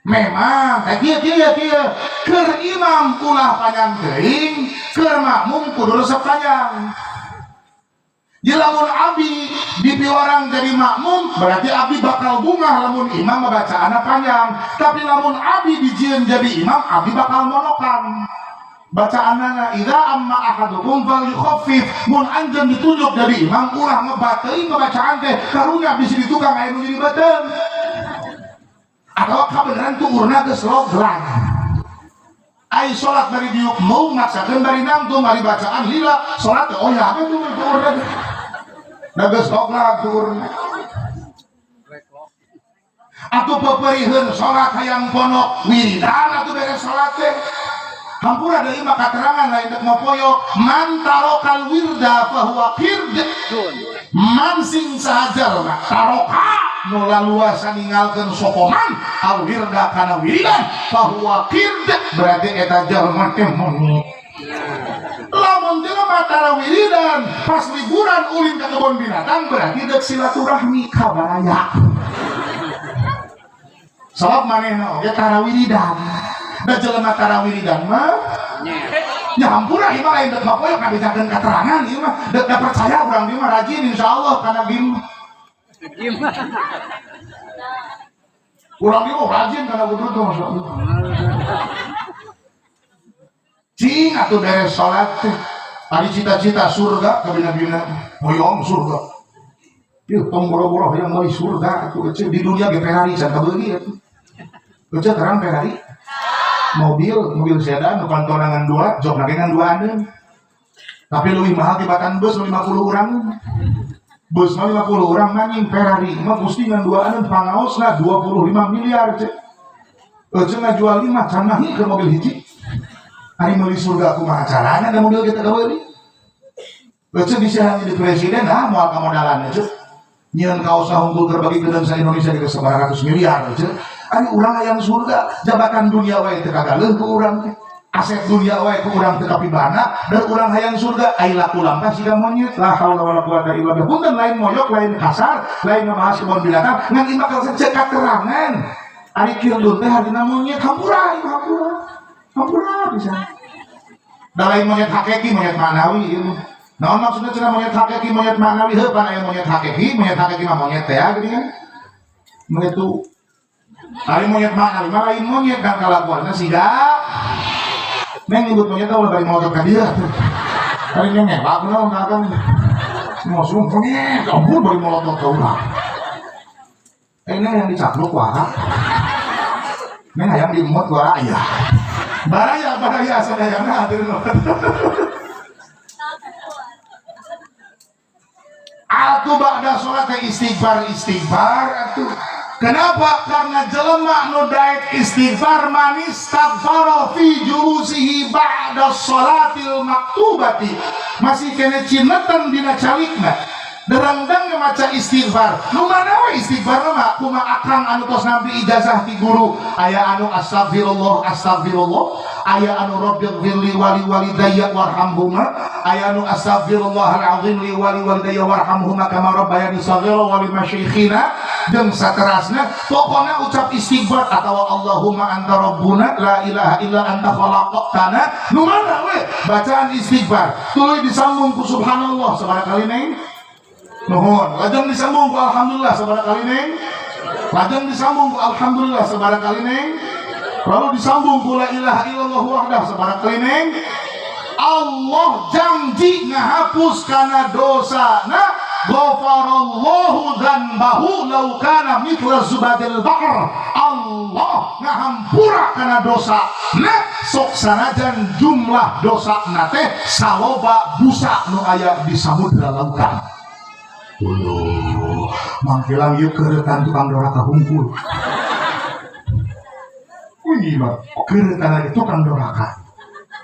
Memang teh kieu kieu kieu, keur imam ulah panjang teuing, keur makmum kudu resep panjang. Jadi lamun abi dipiwarang jadi makmum, berarti abi bakal bungah lamun imam bacaanna panjang. Tapi lamun abi dijieun jadi imam, abi bakal monokan bacaanana. Idza amma ahadukum falyukhaffif, mun anjeun ditunjuk jadi imam, ulah ngebateuing bacaan teh, karunya bisi di tukang aya nu jadi beuteung atau kabeneran tuurna geus loglang. Ai salat bari diuk mau maksakeun bari nangtung, bari bacaan lila, salat teh oh ya, apa tuh tuurna teh da geus loglang tuurna. Atuh peperiheun salat hayang ponok wiridan atuh beres salat teh. Hampura deui mah katerangan, lain dek mopoyo. Man tarokal wirda fahuwa qird, man sing saha jalma, taroka nu laluasa ninggalkeun sokoman, al wirda kana wiridan, fahuwa qird, berarti eta jalma teh monyet. Lamun jelema tara wiridan, pas liburan ulin ke kebun binatang, berarti dek silaturahmi ka baraya, sebab manehna oge tara wiridan. Da jelema tara wiridan mah ya hampura, ieu mah lain dek mapoyo, ngabejakeun katerangan ieu mah, dek da percaya urang dieu mah rajin insyaallah kana gim. Urang dieu mah rajin kana kudu tuh, masyaallah. Cing atuh beres salat teh. Ari cita-cita surga kabina-bina hoyong surga. Ieu tong boro-boro hayang meuli surga atuh ece di dunia ge Ferrari can kabeuli atuh. Ece terang Ferrari. Mobil sedan nu kantona ngan dua, jokna ge ngan duaaneun. Tapi leuwih mahal tibatan bus 50 urang. Bus mah 50 urang nanging Ferrari mah gusti ngan duaaneun pangaosna 25 miliar cek. Ece ngajual 5 can mahi ke mobil hiji. Ari meuli surga kumaha carana da mobil kita kabeuli. Ece bisa jadi presiden ah moal kamodalan ece. Nyieun kaos unggul keur bagi ke Indonesia ge sabaraha ratus miliar ece. Ari urang hayang surga jabatan dunia wae teu kagaleuh ku urang teh. Aset dunia wae ku urang teu kapibana dan urang hayang surga ai laku lampah siga monyet la haula wala quwata illa billah. Punten lain moyok lain kasar lain ngabahas kebon binatang ngan ieu bakal cek katerangan. Ari kirdun teh hartina monyet hampura ieu hampura. Hampura pisan. Da lain monyet hakiki monyet manawi ieu. Naon maksudna cenah monyet hakiki monyet manawi heuh pan aya monyet hakiki mah monyet teh geuning kan. Monyet tu ari monyet manawi mah lain monyet kan kalakuanna siga neng nyebut monyet ulah bari motor ka dieu atuh. Ari ngelak kunaon ka akang. Ngosong monyet, ampun bari molotot ka urang. Neng yang dicaplok ku akang. Neng hayang diemut ku akang aya. Baraya sadayana hadirin. Atuh ba'da sholat istighfar atuh. Kenapa? Karena jelema nu daek istighfar manis taghfara fi julusihi ba'da sholatil maktubati. Masih kene cinetan dina calikna. Derangdang maca istighfar. Nu mana we istighfar mah kumaha akang anu tos nampi ijazah ti guru. Aya anu astagfirullah astagfirullah, aya anu rabbighfirli wali walidayya warhamhuma, aya anu astagfirullahalazim li wali walidayya warhamhuma kama rabbayani shaghira wa li masyayikhina jeung saterasna. Pokona ucap istighfar atawa Allahumma anta rabbuna la ilaha illa anta khalaqtana. Nu mana we bacaan istighfar tuluy disambung ku subhanallah sabaraha kali neng? Nuhun. Lajeng disambung ku alhamdulillah sabaraha kali neng? Lajeng disambung ku alhamdulillah sabaraha kali neng? Lalu disambung ku la ilaha illallah wahdah sabaraha kali neng? Allah janji ngahapus kana dosana, ghafarallahu dzanbahu law kana mithla zubadil bahr. Allah ngahampura kana dosa na sok sanajan jumlah dosa na teh saloba busa nu aya di samudra lautan. Uluh, mangkilang yuk keretan tukang doraka hungkul. Wih, keretan lagi tukang doraka.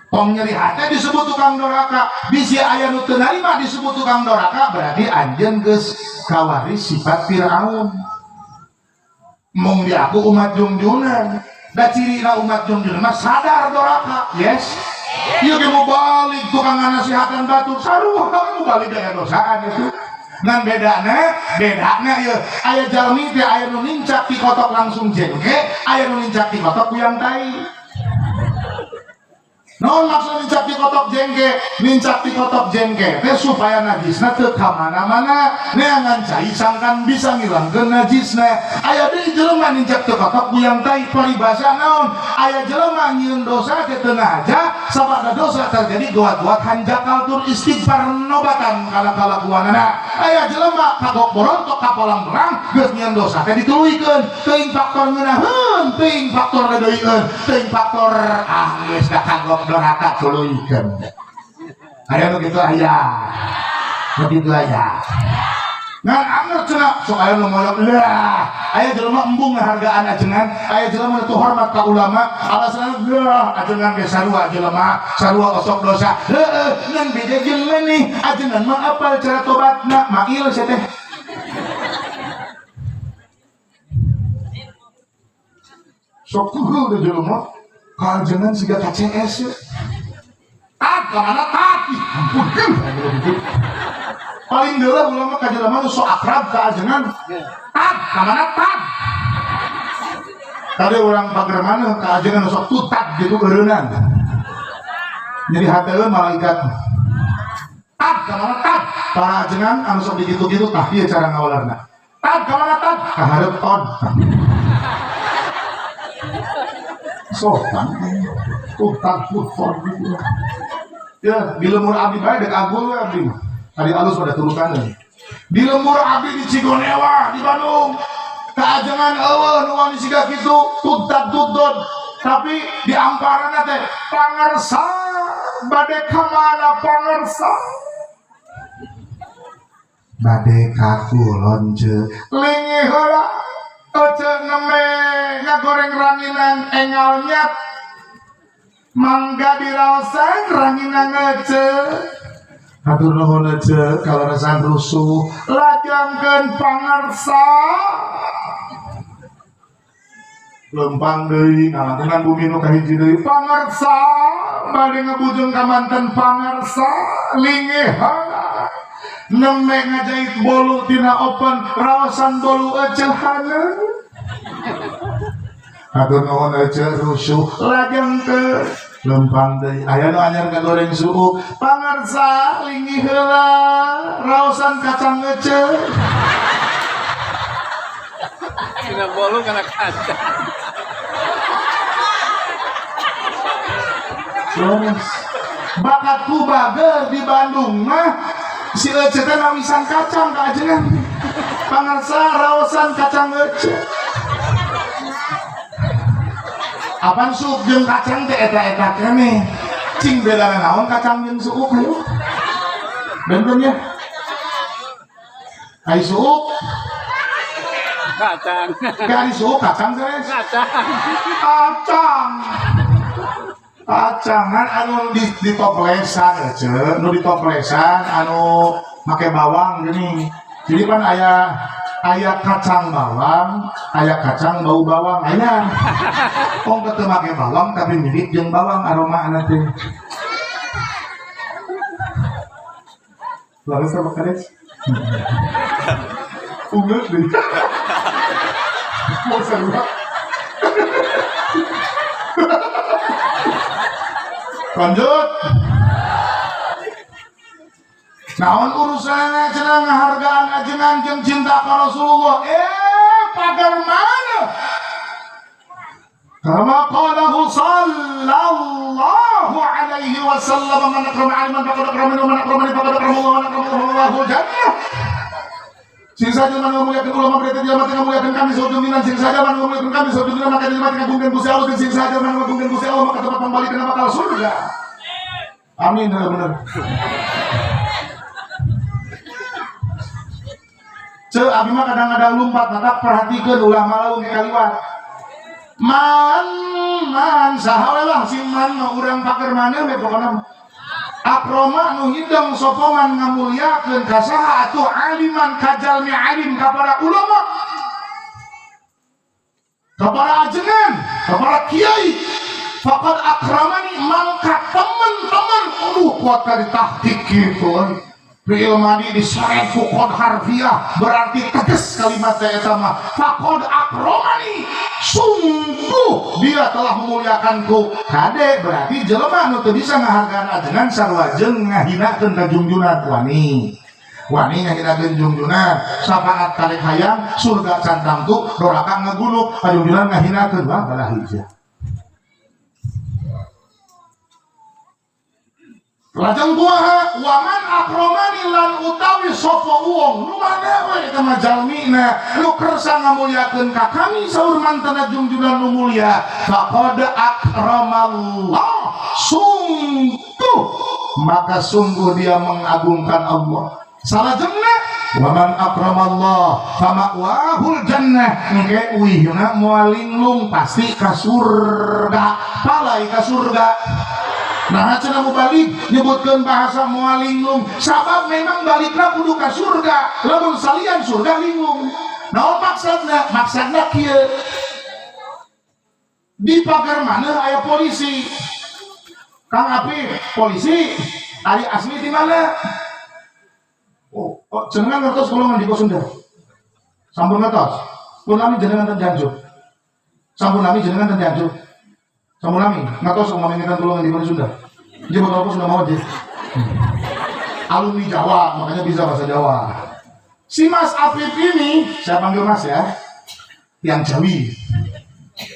Tong nyeri hati disebut tukang doraka, bisi aya nu teu narima disebut tukang doraka, berarti anjeun geus kawaris sifat Firaun. Mung diaku umat jungjunan. Da cirina umat jungjunan mah sadar doraka. Yes. Ieu ge mau balik tukang nganasihatan batur sarua mau balik daya dosaan itu. Ngan bedana ieu aya jalmi teh aya nu nincak ti kotok langsung jengke, aya nu nincak ti kotok kuyang tai. Naon maksud nincak ti kotok jengke? Nincak ti kotok jengke teh supaya najisna teu ka mana-mana, neangan cai sangkan bisa ngilangkeun najisna. Aya deui jelema nincak ti kotok kuyang tai paribasa naon? Aya jelema nyieun dosa teh teu ngaja, sabada dosa terjadi goat-goat hanjakal tur istighfar nobatan kana kalakuanana. Aya jelema kagok borontok ka kolam renang geus nyieun dosa teh dituluykeun, teuing faktor ngeunaheun, teuing faktor dedeuikeun, teuing faktor ah geus da kagok doraka tuluykeun. Aya nu kitu aya. Nu kitu aya. Ngan anger cenah sok aya nu moyok lah. Aya jelema embung ngahargaan ajengan, aya jelema nu teu hormat ka ulama, alasanna lah ajengan ge sarua jelema, sarua osok dosa. Heueuh, ngan beda jeung maneh, ajengan mah apal cara tobatna, mail sia teh. Sok teuheul teh jelema. Ka ajengan siga KCS ya. Tat ka mana tat? Ih, ampun geus. Paling deuleuh ulama ka jelema nu sok akrab ka ajengan. Tat ka mana tat? Tadi orang pager mana ka ajengan nu sok tutat gitu eureunang. Jadi hateun malaikat. Tat ka mana tat? Para ajengan anu sok digitu-gitu tah ieu cara ngawalerna. Tat ka mana tat? Ka hareup ton. Sopan, tutat tutor gitu. Ya, di lembur abdi bae dek agul we abdi mah. Ari alus pada turukaneun. Di lembur abdi di Cigonewa di Bandung. Kaajengan eueuh nu wani siga kitu tutat tutut. Tapi di amparanna teh pangersa bade ka mana pangersa? Bade ka kulon ce. Lingih heula ece neme ngagoreng ranginang engal nyat. Mangga diraosan ranginang ece. Hatur nuhun ece kaleresan rusuh lajangkeun pangersa. Lempang deui ngalangkungan bumi nu kahiji deui pangersa bade ngebujung ka manten pangersa lingih heula. Neme ngajait bolu tina open raosan bolu ece haneun. Hatur nuhun ece rusuh lajangkeun lempang deui aya nu anyar ngagoreng suuk pangersa lingih heula raosan kacang ece. Tina bolu kana kacang. Terus bakatku bager di Bandung mah si ece teh nawisan kacang ka ajengan. Pangersa raosan kacang ece. Apan suuk jeung kacang teh eta-eta keneh. Cing bedana naon kacang jeung suuk hayu. Benten ya. Ai suuk kacang. Kari suuk kacang sanes. Kacang. Kacang. Kacangan anu di toplesan ece, nu di toplesan anu make bawang gini. Jadi kan aya kacang bawang, aya kacang bau bawang, aya. Kong teu make bawang tapi mirip jeung bawang aroma teh. Lalu sama kades. Ungeut deui. Mau seru. Lanjut. Naon urusanna cenah ngahargaan ajengan jeung cinta ka Rasulullah? Pagar mana? Kama qalahu sallallahu alaihi wasallam, man akrama aliman faqad akramani wa man akramani faqad akrama Allah wa man akrama Allahu jannah. Sing saja man ngamuliakeun ulama berarti dia mati ngamuliakeun kami saujunginan, sing saja man ngamuliakeun kami saujunginan maka dia mati ngagungkeun Gusti Allah, sing saja man ngagungkeun Gusti Allah maka tempat pambalikeun bakal surga. Amin, bener. Ceu abi mah kadang-kadang lumpat, maka perhatikeun ulah malaung ke kaliwat. Man man saha we lah si man mah urang paker maneh we pokona mah. Akroma nu hideng sapa man ngamuliakeun ka saha atuh aliman ka jalmi alim ka para ulama, ka para ajengan, ka para kiai. Faqad akramani mangka teman-teman aduh kuat ka ditahqiq kitu euy. Fi'il madi diseret ku qad harfiah berarti tegas kalimat eta mah. Faqad akramani sungguh dia telah memuliakanku. Kade berarti jelema nu teu bisa ngahargaan ajengan sarua jeung ngahinakeun ka jungjunan wani. Wani ngahinakeun jungjunan sapaat karek hayang surga can tangtu doraka ngagunuk ka jungjunan ngahinakeun wah balah hijau. Lajeng kumaha waman akromani lan utawi sapa wong nu mana we eta mah jalmina nu kersa ngamuliakeun ka kami saur mantena jungjunan nu mulia faqad akramallah sungguh maka sungguh dia mengagungkan Allah. Salajengna waman akramallah fama'wahul jannah engke uihna moal linglung pasti ka surga palai ka surga. Nah cenah mubalik nyebutkeun bahasa moal linglung sabab memang balikna kudu ka surga lamun salian surga linglung. Naon maksudna? Maksudna kieu di pagar mana aya polisi Kang Apip polisi ari asli di mana? Oh, oh jenengan ngertos kula ngendika Sunda. Sampun ngertos. Pun lami jenengan ten Janjuk. Sampun lami jenengan ten Janjuk. Sampun lami ngertos umpama ngetan kula ngendika Sunda. Nggih boten apa Sunda mawon nggih. Alumni Jawa, makanya bisa bahasa Jawa. Si Mas Afif ini, saya panggil Mas ya, yang Jawi.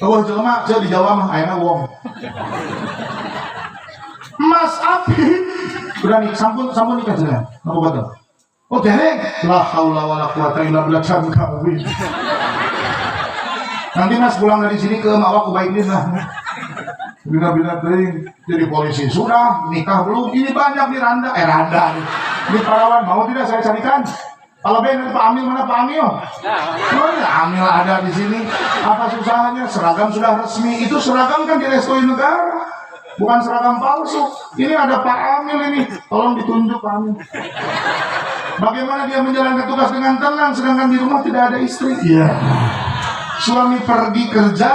Oh, jelema di Jawa mah ayana wong. Mas Afif Udah nih, sampun sampun nikah jenengan. Napa boten? Oh, dereng. La haula wala quwata illa billah, can kawin. Nanti Mas pulang dari sini ke Mak Waku baikin lah. Bina-bina teuing jadi polisi sudah, nikah belum. Ini banyak nih randa, eh randa nih. Ini parawan mau tidak saya carikan? Kalau Ben, Pak Amil mana Pak Amil? Oh, ya, Amil ada di sini. Apa susahnya? Seragam sudah resmi. Itu seragam kan direstui negara. Bukan seragam palsu. Ini ada Pak Amil ini. Tolong ditunjuk Pak Amil. Bagaimana dia menjalankan tugas dengan tenang sedangkan di rumah tidak ada istri? Iya. Suami pergi kerja,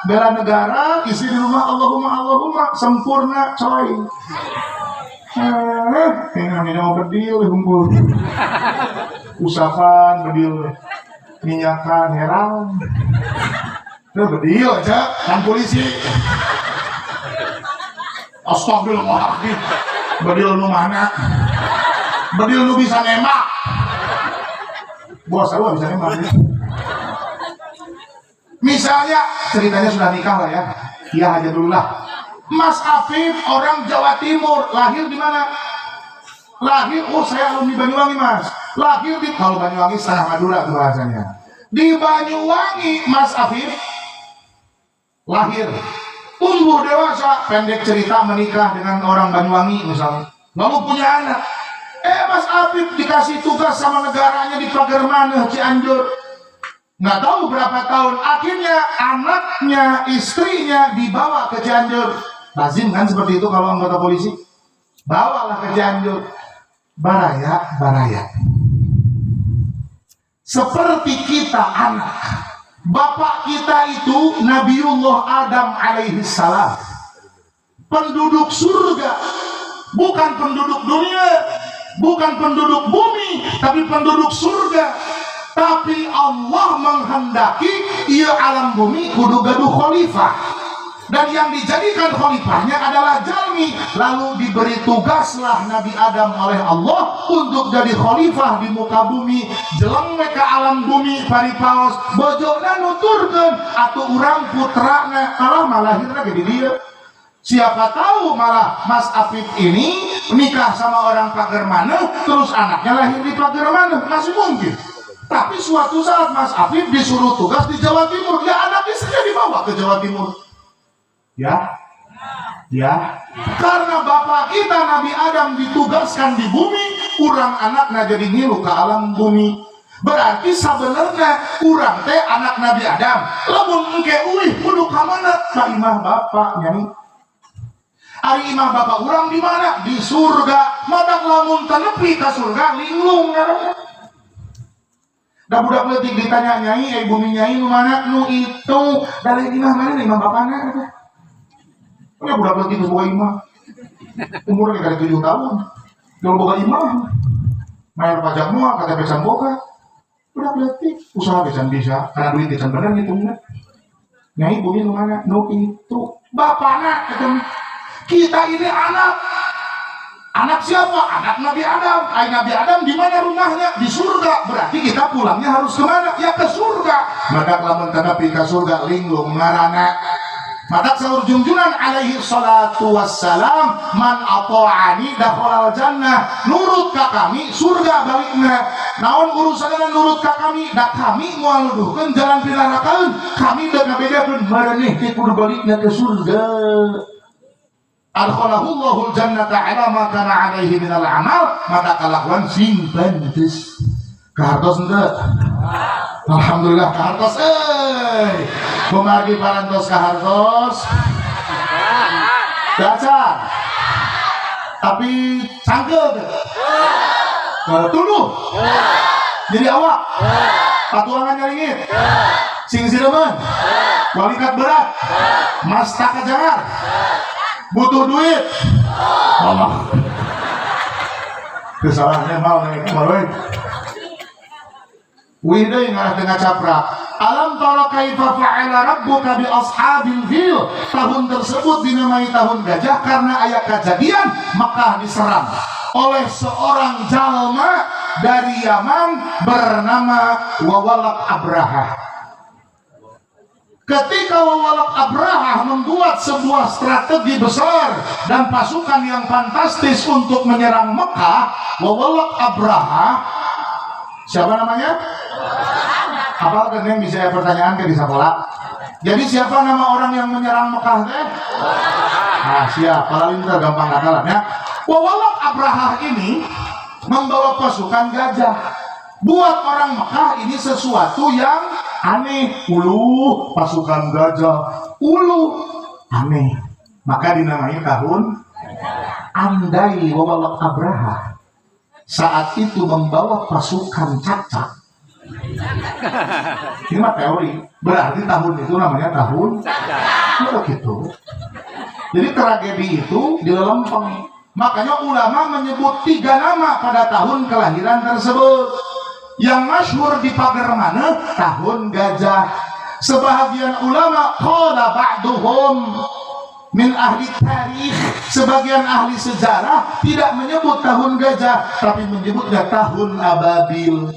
bela negara, istri di rumah Allahumma Allahumma, sempurna coy. Eh, ini mau bedil humbul. Usapan bedil, minyakan heran. Nah, bedil aja, kan polisi. Astagfirullahaladzim. Bedil nu mana? Bedil nu bisa nembak. Bos, lu bisa nembak. Ya. Misalnya ceritanya sudah nikah lah ya. Iya aja dulu lah. Mas Afif orang Jawa Timur, lahir di mana? Lahir, oh saya alumni Banyuwangi Mas. Lahir di, kalau Banyuwangi setengah Madura tuh bahasanya. Di Banyuwangi Mas Afif lahir, tumbuh dewasa, pendek cerita menikah dengan orang Banyuwangi misalnya, lalu punya anak. Eh, Mas Afif dikasih tugas sama negaranya di Pagermaneuh, Cianjur. Nggak tahu berapa tahun, akhirnya anaknya, istrinya dibawa ke Cianjur. Lazim kan seperti itu kalau anggota polisi? Bawalah ke Cianjur. Baraya, baraya. Seperti kita anak. Bapak kita itu Nabiullah Adam alaihi salam. Penduduk surga, bukan penduduk dunia, bukan penduduk bumi, tapi penduduk surga. Tapi Allah menghendaki ieu alam bumi kudu gaduh khalifah. Dan yang dijadikan khalifahnya adalah jalmi. Lalu diberi tugaslah Nabi Adam oleh Allah untuk jadi khalifah di muka bumi. Jeleng ka alam bumi paripaos bojona nuturkeun atuh urang putrana kalah malahirna ge di dieu. Siapa tahu malah Mas Afif ini nikah sama orang Pagermaneuh, terus anaknya lahir di Pagermaneuh, masih mungkin. Tapi suatu saat Mas Afif disuruh tugas di Jawa Timur, ya anak istrinya dibawa ke Jawa Timur. Ya, ya. Karena bapak kita Nabi Adam ditugaskan di bumi, urang anaknya jadi ngilu ke alam bumi. Berarti sebenarnya urang teh anak Nabi Adam. Lamun engke uih kudu ka mana? Ka imah bapak nyai. Ari imah bapak urang di mana? Di surga. Matak lamun teu nepi ka surga linglung ngaranna. Da budak leutik ditanya nyai, eh bumi nyai nu mana? Nu itu. Dari imah mana imah bapakna eta? Ini budak leutik geus boga imah. Umurnya kali 7 tahun. Jual boga imah. Bayar pajak moal, KTP can boga. Budak leutik, usaha ge can bisa, karena duit ge can bener ngitungna. Nyai bumi nu mana? Nu itu. Bapakna eta. Kita ini anak. Anak siapa? Anak Nabi Adam. Ay, Nabi Adam di mana rumahnya? Di surga. Berarti kita pulangnya harus kemana? Ya ke surga. Maka lamun teu nepi ka surga linglung ngarana. Maka saur junjunan alaihi salatu wassalam, man ata'ani dakhalal jannah, nurut ka kami surga balikna. Naon urusanna nurut ka kami? Da kami moal nuduhkeun jalan pinarakaeun, kami deuk ngabedakeun maraneh teh kudu balikna ke surga. Adkhalahullahu jannata ala ma kana alaihi minal amal, maka kalakuan sing pantes. Kahartos henteu? Alhamdulillah kahartos euy. Kumargi parantos kahartos. Baca. Tapi cangkeul teu? Tuluh. Jadi awak. Patuangan nyaringit. Sing sireman. Walikat berat. Mastaka jangar. Butuh duit. Allah. Kesalahannya mau nih, mau. Wih deui ngarah tengah capra. Alam tara kaifa fa'ala rabbuka bi ashabil fil. Tahun tersebut dinamai tahun gajah karena aya kejadian Mekah diserang oleh seorang jalma dari Yaman bernama Wawalak Abraha. Ketika Wawalak Abraha membuat sebuah strategi besar dan pasukan yang fantastis untuk menyerang Mekah, Wawalak Abraha, siapa namanya? Apa kan yang bisa pertanyaan ke di sekolah? Jadi siapa nama orang yang menyerang Mekah teh? Nah, siap. Paling gampang nakalan ya. Wawalak Abraha ini membawa pasukan gajah. Buat orang Mekah ini sesuatu yang aneh. Ulu, pasukan gajah. Ulu, aneh. Maka dinamai tahun andai Wawalak Abraha saat itu membawa pasukan cacak. Ini mah teori. Berarti tahun itu namanya tahun cacak. Gitu. Jadi tragedi itu di lelempeng. Makanya ulama menyebut tiga nama pada tahun kelahiran tersebut. Yang masyhur di pagar mana? Tahun gajah. Sebahagian ulama qala ba'duhum min ahli tarikh, sebagian ahli sejarah tidak menyebut tahun gajah tapi menyebutnya tahun ababil.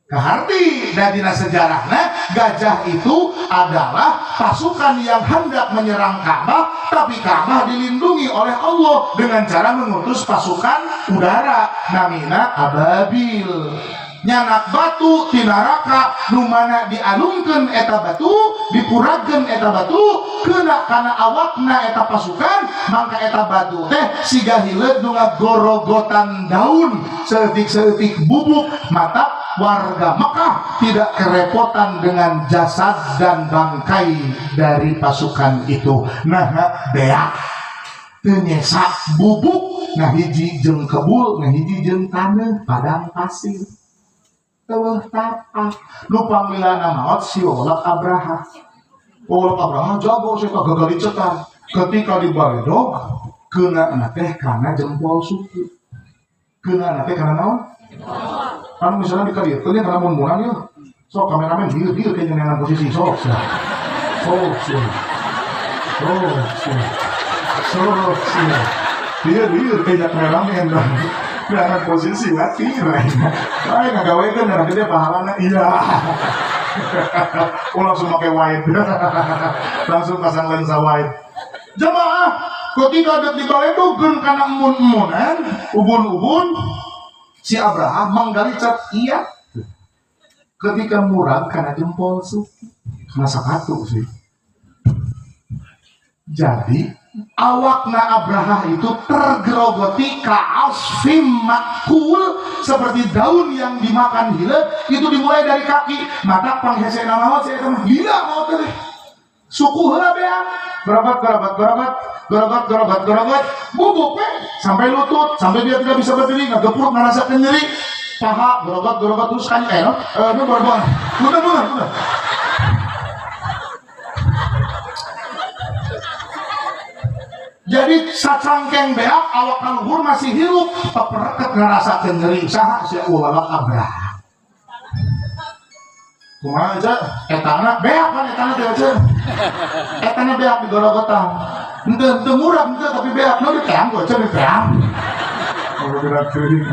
Kaharti dari sejarahnya gajah itu adalah pasukan yang hendak menyerang Ka'bah, tapi Ka'bah dilindungi oleh Allah dengan cara mengutus pasukan udara namina ababil. Nyandak batu ti neraka nu mana dialungkeun eta batu, dipuragkeun eta batu kena kana awakna eta pasukan, mangka eta batu teh siga hileud nu ngagorogotan daun saeutik-saeutik bubuk. Mata warga Mekah tidak kerepotan dengan jasad dan bangkai dari pasukan itu. Nah, beak teu nyesak bubuk, nah hiji jeung kebul, nah hiji jeung taneuh padang pasir. Teueuh tapak nu panglilana maot si Wawalak Abraha. Wawalak Abraha jago saya gagal dicetak. Ketika dibaledog kena teh kana jempol suku. Kena teh kana naon? Kan misalnya di kalieu teh kana mun-munan ya. Sok kameramen dieu dieu kayaknya neangan posisi sok sia. Sok sia. Sok sia. Sok sia. Dieu dieu kayaknya kameramen lah. Neangan posisi mati lah. Ay ngagawekeun darah gede pahalana iya. Oh, langsung pakai wide. Langsung pasang lensa wide. Jemaah, ketika ada di baledogeun kana emun-emunan, ubun-ubun, si Abraham manggali cat iya. Ketika murag kana jempol suku, kana sepatu sih. Jadi awakna Abraha itu tergerogoti ka'asfim makul, seperti daun yang dimakan hileud itu dimulai dari kaki. Mata panghesena maot saya mah gila maot teh suku heula beak gerabat gerabat gerabat gerabat gerabat gerabat bubuk we sampai lutut, sampai dia tidak bisa berdiri, ngagepur ngerasa nyeri paha, gerabat gerabat terus kan no eh nu baru udah udah udah. Jadi sacangkeng beak awak kaluhur masih hirup pepereket ngerasa nyeri. Saha si Wawalak Abraha? Kumaha aja etana beak kan, etana teh aja etana beak di gorogotan henteu henteu murah henteu tapi beak nu diteang gua aja diteang. Oh, gerak teuing.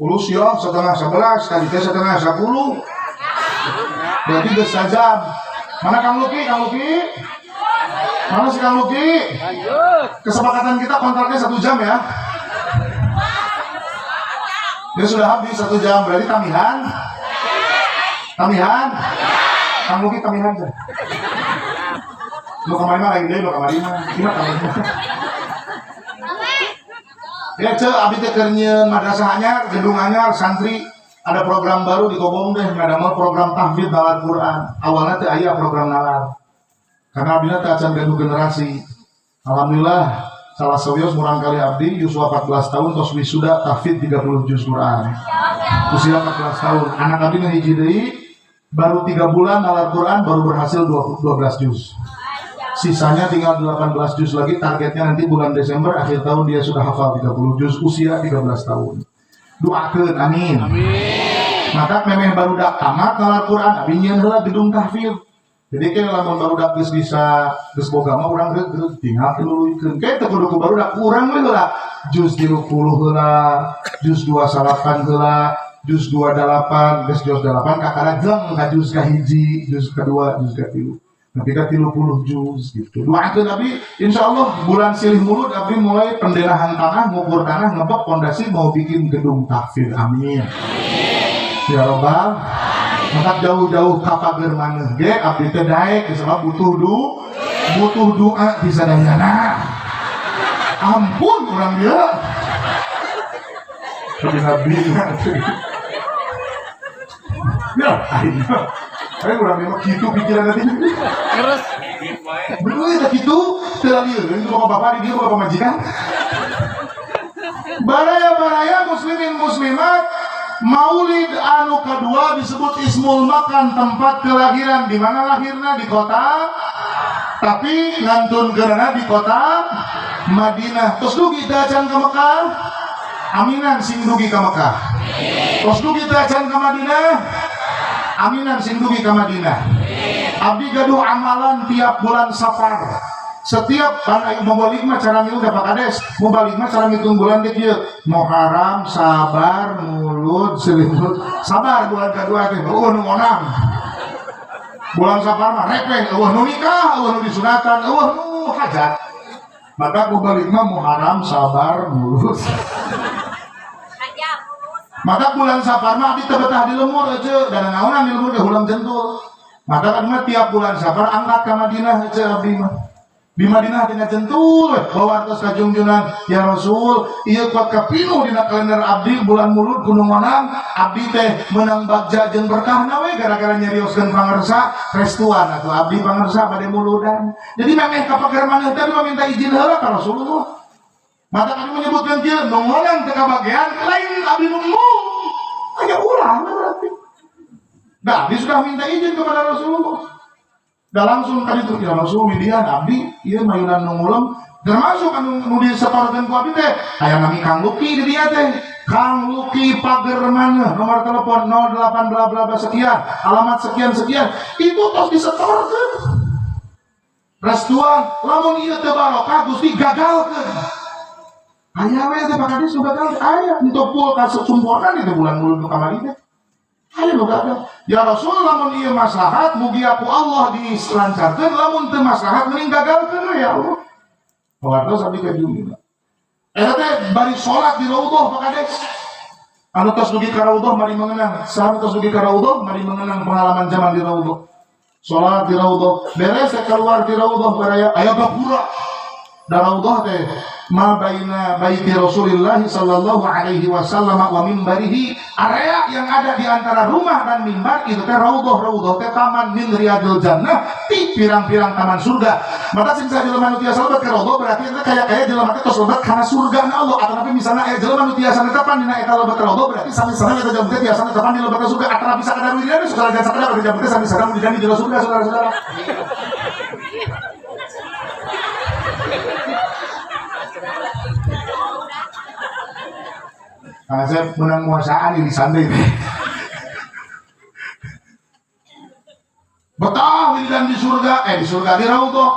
Ulus ya 10.30 tadi teh 9.30, berarti geus sajam. Mana Kang Luki? Kang Luki? Mana si Kang Luki? Lanjut. Kesepakatan kita kontraknya 1 jam ya. Dia sudah habis 1 jam, berarti tamihan. Tamihan? Kang Luki tamihan aja. Lu kemarin mah lagi deh, lu kemarin mah. Gimana tamihan? Ya, ce, abdi teh keur nyieun madrasah anyar, gedung anyar, santri ada program baru di Kobong deh, ngadamel program tahfidz nalar Quran. Awalnya teh aya program nalar. Karena abdi teh acan gaduh generasi. Alhamdulillah, salah sawios murang kali abdi yuswa 14 tahun tos wisuda tahfidz 30 juz Quran. Usia 14 tahun. Anak abdi nu hiji deui baru 3 bulan nalar Quran baru berhasil 20 12 juz. Sisanya tinggal 18 juz lagi, targetnya nanti bulan Desember akhir tahun dia sudah hafal 30 juz usia 13 tahun. Doakeun amin. Amin. Maka memeh barudak tamat nalar Quran abdi nyieun heula gedung tahfidz. Jadi kayak lamun barudak geus bisa geus boga mah urang geus tinggal tiluluykeun. Kayak teu kudu ku barudak urang we heula juz 30 heula, juz 29 heula, Juz 28, geus juz 8 kakara jeng ka juz kahiji, juz kedua, juz katilu. Nepi ka 30 juz gitu. Doakeun abdi insyaallah bulan silih mulud abdi mulai penderahan tanah, ngukur tanah, ngebok pondasi mau bikin gedung tahfidz. Amin. Ya robbal. Maka jauh-jauh ka pager maneh ge abdi teh daek sebab butuh doa di sadayana. Ampun urang dieu. Tapi nabi ya, aing. Aing urang mah kitu pikiran nanti. Terus Bener ya kitu, teu lieur itu bapak-bapak di dieu bapak majikan. Baraya-baraya muslimin muslimat, Maulid anu kedua disebut Ismul Makan, tempat kelahiran. Di mana lahirna? Di kota, tapi ngantunkeunana di kota Madinah. Terus dugi teu acan ke Mekah, aminan sing dugi ke Mekah. Terus dugi teu acan ke Madinah, aminan sing dugi ke Madinah. Abdi gaduh amalan tiap bulan Safar. Setiap kan ayo mau balik mah cara ngitung Pak Kades, mau balik mah cara ngitung bulan teh kieu. Muharram, Sabar, Mulud, Silih, Sabar bulan kedua teh eueuh nu ngonang. Bulan Safar mah repeh, eueuh nu nikah, eueuh nu disunatan, eueuh nu hajat. Maka mau balik mah Muharram, Sabar, Mulud. Maka bulan Safar mah abdi teu betah di lemur aja, dan naonan di lemur ge hulam jentul. Maka kan mah tiap bulan Safar angkat ka Madinah aja abdi mah. Di Madinah dengan jentul bawa atas kajungjungan ya Rasul, ieu kuat kapinu dina kalender abdi bulan Mulud gunung ngonang abdi teh menang bagja jeung berkahna we gara-gara nyarioskeun pangersa restuan atuh abdi pangersa bade muludan. Jadi memeh ka pager maneh teh mah minta izin heula ka Rasulullah. Maka kami menyebutkan kieu nu ngonang teu kabagean lain abdi nu embung. Aya urang berarti. Nah, abdi sudah minta izin kepada Rasulullah. Dah langsung tadi tuh ya Rasul widian abdi ieu mayunan nu ngulem termasuk anu nu disetorkeun ku abdi teh aya nami Kang Luki di dieu teh. Kang Luki pager maneh nomor telepon 08 bla bla bla sekian, alamat sekian sekian, itu tos disetorkeun. Restuan lamun ieu teu barokah Gusti gagalkeun. Aya we teh Pak Kades nu gagal aya untuk pul kasumporkan itu bulan mulud nu kamari teh. Aya nu gagal. Ya Rasul lamun ieu maslahat mugi aku Allah dilancarkeun, lamun teu maslahat mending gagalkeun we ya Allah. Wartos abdi ka dieu. Eta teh bari salat di raudhah Pak Kades. Anu tos dugi ka raudhah mari mengenang, saha tos dugi ka raudhah mari mengenang pengalaman zaman di raudhah. Salat di raudhah, beres teh keluar di raudhah baraya aya gapura. Da raudhah teh ma baina baiti Rasulillah sallallahu alaihi wasallam wa mimbarihi, area yang ada di antara rumah dan mimbar itu teh raudhah. Raudhah teh taman min riyadil jannah, ti pirang-pirang taman surga. Maka sing saha jelema nu tiasa lebet ke raudhah berarti itu kaya-kaya jelema teh tos lebet kana surga na Allah. Atau tapi misalnya aya jelema nu tiasa netepan dina eta lebet ke raudhah berarti sami-sami eta jelema teh tiasa netepan di lebet ke surga. Atau bisa kada wiridan saudara jangan sakadar berarti jelema teh sami-sami wiridan di jero surga saudara-saudara. Nah, saya menang muasaan ini santai. Betah wiridan di surga, di surga di raudhah.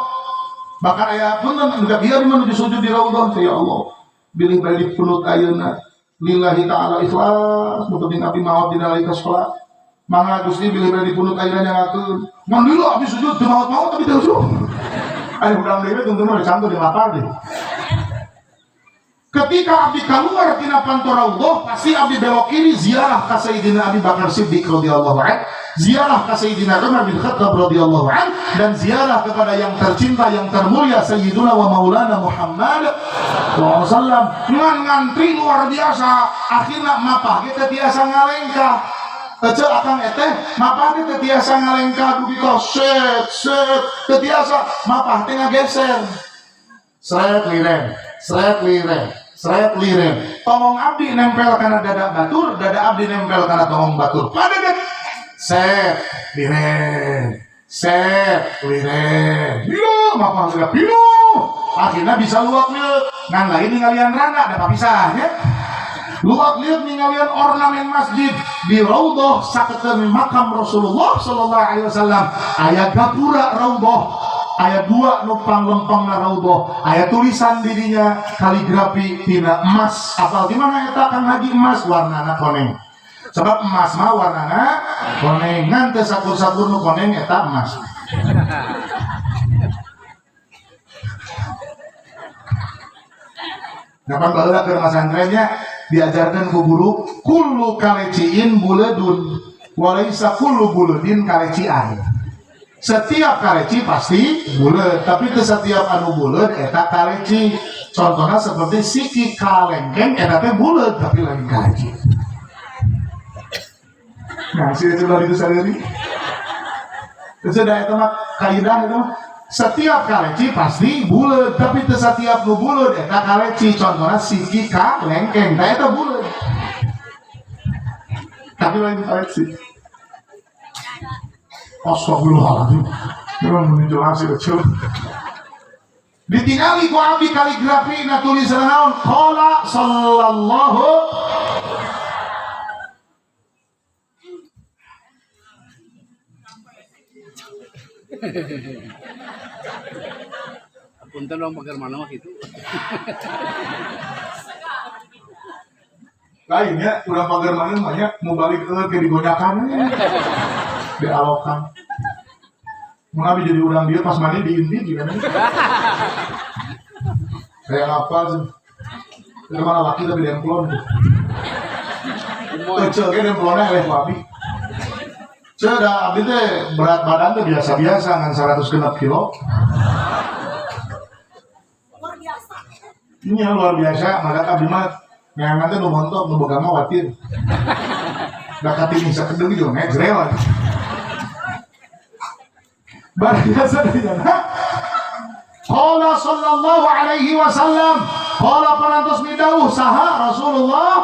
Bahkan aya punten anu kieu menuju sujud di raudhah, ya Allah. Bilih bari dipunut ayeuna lillahi ta'ala ikhlas, nu penting abdi maot dina nalika salat. Mangga Gusti bilih bari dipunut ayeuna nyangakeun. Ngan dulu abdi sujud teu maot-maot tapi teu sujud. Ayo hudang deui tungtung mah dicantu di lapar deh. Ketika abdi keluar tina panto raudhah, pasti abdi belok kiri ziarah ka Sayyidina Abi Bakar Siddiq radhiyallahu an, ziarah ka Sayyidina Umar bin Khattab radhiyallahu an, dan ziarah kepada yang tercinta yang termulia Sayyiduna wa Maulana Muhammad sallallahu alaihi wasallam. Ngan ngantri luar biasa, akhirna mapah kita tiasa ngalengkah. Ece akang eteh mapah teh tiasa ngalengkah dugi ka set set teu tiasa mapah teh ngageser. Seret liren, seret liren, seret liren. Tongong abdi nempel kana dada batur, dada abdi nempel kana tongong batur. Padedet. Set liren, set liren. Iya, mapah sudah pinuh. Akhirnya bisa luak liuk. Ngan lain ningalian rana da papisah ya. Luak liuk ningalian ornamen masjid di raudhah saketeun makam Rasulullah sallallahu alaihi wasallam. Aya gapura raudhah. Aya dua numpang lempeng na raudhah, aya tulisan dirinya kaligrafi tina emas. Apal di mana eta Kang Haji emas warnana koneng. Sebab emas mah warnana koneng, ngan teu sakur-sakur nu koneng eta emas. Kapan baheula keur masantrennya diajarkeun ku guru kullu kaleciin buledun walaisa kullu buledin kalecian. Setiap kaleci pasti buleud, tapi teu setiap anu buleud eta kaleci. Contohnya seperti siki kalengkeng eta teh buleud tapi lain kaleci. Nah, sih itu itu sadari. Itu sudah itu mah kaidah itu mah. Setiap kaleci pasti buleud, tapi teu setiap nu buleud eta kaleci. Contohnya siki kalengkeng, tah eta buleud. Tapi lain kaleci. Astagfirullahaladzim. Memang menjelaskan kecil. Ditingali ku abdi kaligrafi na tulisan naon? Qala sallallahu. Punten dong pagar mana mah gitu. Lainnya urang pagar mana mah nya mau balik ke digonyakan dialokan. Mun abi jadi urang dia pas mandi diinti juga nih. Kayak apa sih? Itu malah laki tapi demplon. Kecil ge demplonnya eleh ku abi. Ceu da abdi teh berat badan teh biasa-biasa ngan 106 kilo. Luar biasa. Iya luar biasa, maka abdi mah neangan teh nu montok nu boga mah watir. Da katini sakedeung juga ngejrel lagi. Bar biasa dari jana. Qala sallallahu alaihi wasallam, qala parantos midauh saha Rasulullah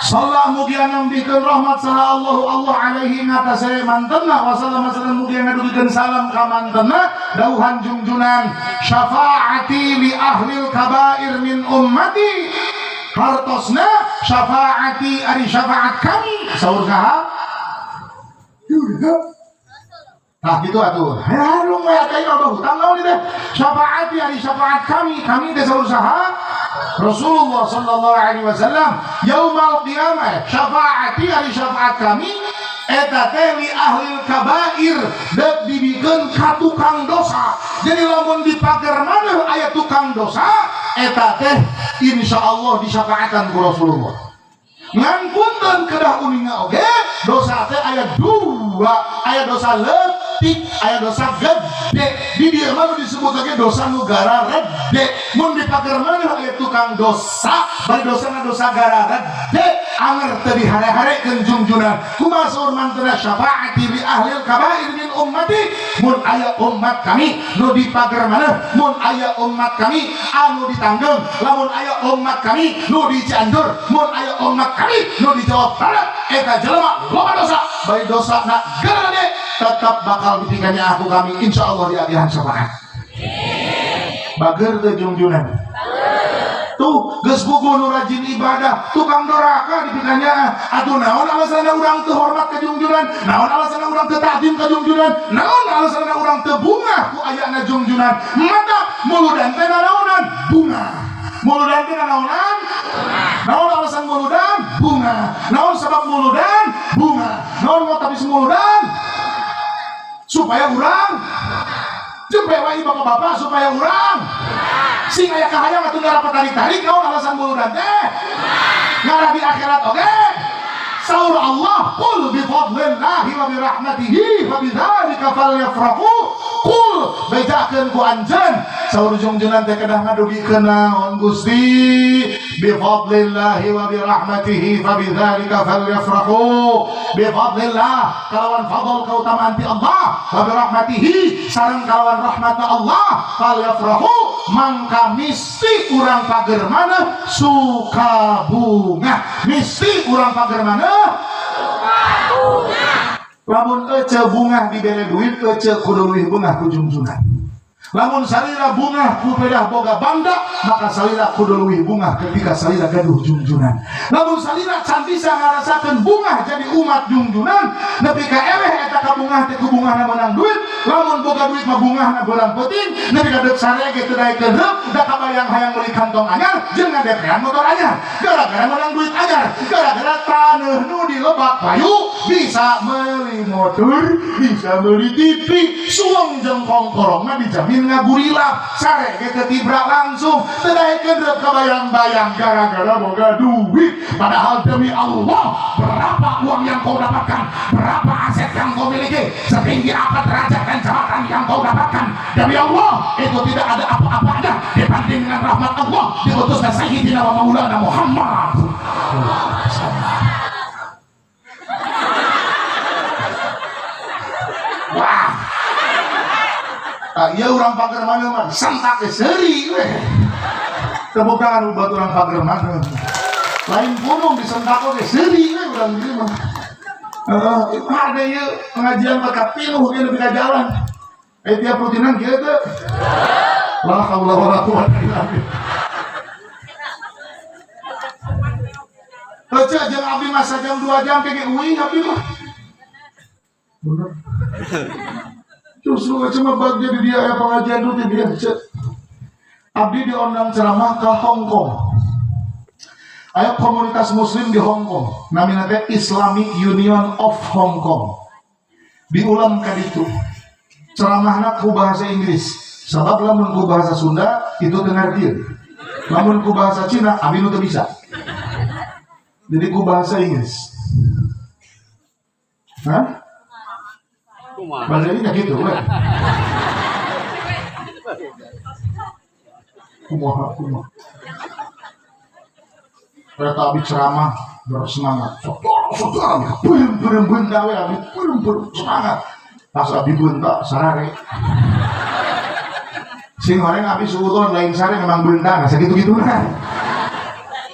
sallallahu mugia nambikeun rahmat saha Allahu Allah alaihi ngatasé mantena wasallam wasallam mugia ngadugikeun salam ka mantena dauhan jungjunan syafaati li ahlil kabair min ummati hartosna syafaati ari syafaat kami saur saha. Nah gitu atuh. Ya lu mah kayak apa hutang naon teh? Syafaati ari syafaat kami, kami teh saur saha? Rasulullah sallallahu alaihi wasallam yaumal qiyamah syafaati ari syafaat kami eta teh li ahlil kabair deuk dibikeun ka tukang dosa. Jadi lamun di pagar maneh aya tukang dosa eta teh insyaallah disyafaatan ku Rasulullah. Ngan punten kedah uninga oge dosa teh aya dua, aya dosa leutik, aya dosa gede. Di dieu mah nu disebut oge dosa nu gararede. Mun di pagar maneh aya tukang dosa, bari dosana dosa gararede, anger teu dihare-harekeun jungjunan. Kumaha saur mantena syafaati li ahlil kabair min ummati, mun aya umat kami nu di pagar maneh, mun aya umat kami anu ditanggeng, lamun aya umat kami nu di Cianjur, mun aya umat kami nu di Jawa Barat, eta jelema loba dosa, bari dosa na garade tetap bakal dipikanya aku kami insyaallah diagihan syafaat. Bager teu jungjunan. Tuh geus buku nu rajin ibadah, tukang doraka dipikanya. Atuh naon alasanna urang teu hormat ka jungjunan? Naon alasanna urang teu ta'zim ka jungjunan? Naon alasanna urang teu bungah ku ayana jungjunan? Mata muludan teh nanaonan bunga. Muludan teh nanaonan? Naon alasan muludan? Bunga. Naon sebab muludan? Bunga. Naon mau tapi muludan? Supaya urang jempe wae bapak-bapak supaya urang sing aya kahayang atuh ngarapa tarik-tarik naon alasan muludan teh? Ngarah di akhirat oge. Saur Allah qul bi fadlillahi wa bi rahmatihi fa bidzalika falyafrahu. Qul bejakeun ku anjeun saur jungjunan teh kedah ngadugikeun naon Gusti bi fadlillahi wa bi rahmatihi fa bidzalika falyafrahu. Bi fadlillah kalawan fadl kautamaan ti Allah wa bi rahmatihi sareng kalawan rahmatna Allah falyafrahu mangka misti urang pager maneh suka bunga, misti urang pager maneh lamun ece bungah dibere duit ece kudu leuwih bungah ku jungjunan. Lamun salira bungah ku pedah boga bangga maka salira kudu leuwih bungah ketika salira gaduh jungjunan. Lamun salira can bisa ngarasakeun bungah jadi umat jungjunan nepi ka eleh eta ka bungah teh ku bungahna meunang duit Lamun boga duit mah bungahna beurang peuting, nepi ka deuk sare ge teu daekeun reup, da kabayang hayang meuli kantong anyar jeung ngadepean motor anyar. Gara-gara menang duit anyar, gara-gara taneuh nu di lebak payu bisa meuli motor, bisa meuli TV, suweng jeung kongkorongna dijamin ngagurilap, sare ge teu tibra langsung, teu daekeun reup kabayang-bayang gara-gara boga duit. Padahal demi Allah, berapa uang yang kau dapatkan, berapa aset yang kau miliki, setinggi apa derajat dan jabatan yang kau dapatkan, demi Allah itu tidak ada apa-apanya dibanding dengan rahmat Allah diutusnya Sayyidina wa Maulana Muhammad. Wah, iya orang pagar mana mah sentak seuri we. Tepuk tangan buat orang pagar mana. Lain gunung disentak oge seuri we urang dieu mah. Ada ieu pengajian maka pinuh ge nepi ka jalan. Tiap rutinan kieu teh. La haula wala quwata illa billah. Heueuh jeung abdi mah sajam 2 jam ge euy abdi mah. Bener. Justru cuma bagja di dia ya pengajian rutin dia. Abdi diundang ceramah ke Hong Kong. Ayo komunitas muslim di Hong Kong, namanya teh Islamic Union of Hong Kong. Diulang ka ditu. Ceramahna ku bahasa Inggris. Sabab lamun ku bahasa Sunda itu teu ngartieun. Lamun ku bahasa Cina abi nu teu bisa. Jadi ku bahasa Inggris. Hah? Bahasa ini gitu, we. Kumaha kumaha. Mereka abi ceramah bersemangat. Saudara-saudara, beureum benda we abi beureum semangat. Pas abi beunta sarare. Sing horeng abi suudzon lain sare memang beunta, nah sakitu-kituna.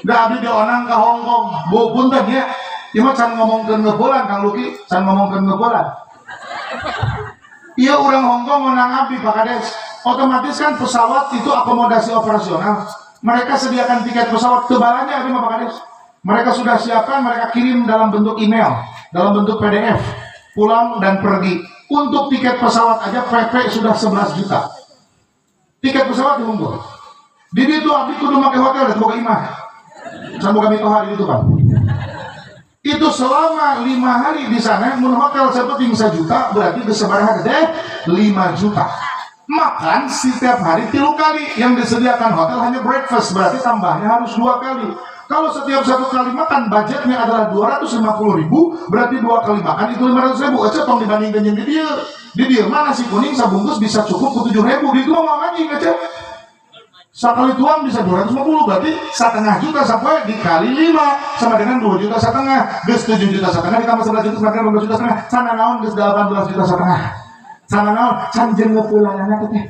Da abi dionang ka Hong Kong. Bu punten nya. Ieu mah can ngomongkeun ngeupelan Kang Luki, can ngomongkeun ngeupelan. Ieu urang Hong Kong ngonang abdi Pak Kades. Otomatis kan pesawat itu akomodasi operasional. Mereka sediakan tiket pesawat tebalannya abdi mah Pak Kades. Mereka sudah siapkan, mereka kirim dalam bentuk email, dalam bentuk PDF, pulang dan pergi. Untuk tiket pesawat aja PP sudah 11 juta. Tiket pesawat diunggul. Di ditu abdi kudu make hotel dan boga imah. Can boga mitoha di ditu Pak. Itu selama 5 hari di sana, mun hotel sepenting 1 juta, berarti geus sabaraha teh 5 juta. Makan setiap hari 3 kali, yang disediakan hotel hanya breakfast, berarti tambahnya harus 2 kali. Kalau setiap 1 kali makan budgetnya adalah 250.000, berarti 2 kali makan itu 500.000. Ece tong dibandingkan jeung di dieu. Di dieu mah nasi kuning sabungkus bisa cukup ku 7.000, di itu mah mau anjing ece. Sekali tuang bisa 250, berarti setengah juta sampai dikali 5 sama dengan 2 juta setengah. Geus 7 juta setengah ditambah 11 juta sama dengan 12 juta setengah. Sana naon geus 18 juta setengah. Sana naon can jeung ngeupeunana teh.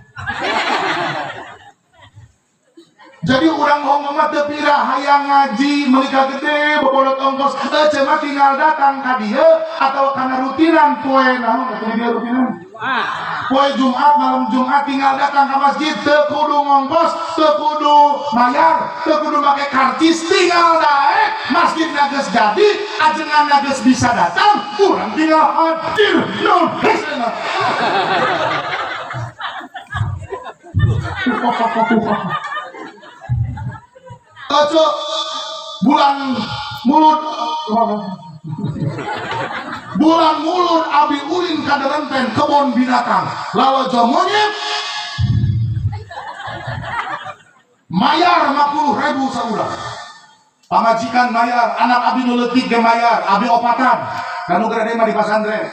Jadi urang Hongkong mah teu pira hayang ngaji meuli ka gede bobolot ongkos. Ece mah tinggal datang ka dieu atau kana rutinan poe naon atuh di dieu rutinan. Poe Jumat malam Jumat tinggal datang ka masjid teu kudu ngongkos, teu kudu mayar, teu kudu make karcis, tinggal daek masjid geus jadi, ajengan geus bisa datang, urang tinggal hadir. Nun hesena. Ojo bulan mulut, bulan mulut abi ulin kaderenten kebon binatang lalojo monyet mayar 50.000 saurang pamajikan mayar anak abi nu leutik ge mayar abi opatan kanu gede mah di pasantren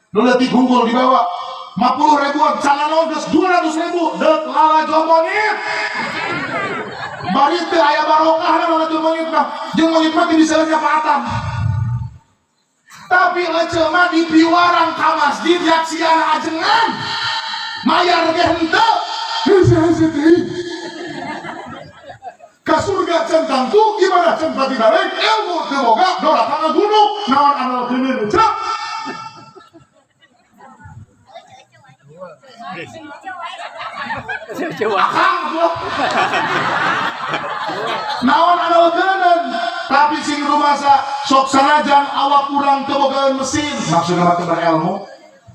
nu leutik hungkul dibawa 50.000-an calon geus 200.000 deuk lalajo monyet. Bari teu aya barokahna lalajo monyet mah jeung monyet mah teu bisa nyapaatan. Tapi ece mah dipiwarang ka masjid yaksian ajengan mayar ge henteu hese-hese teuing ka surga can tangtu gimana can pati balik ilmu teu boga doraka ngagunung naon anu keuneun ece. Akang tuh. Naon anu keuneun tapi sing rumasa sok sanajan awak urang teu bogaeun mesin maksudna mah teu berilmu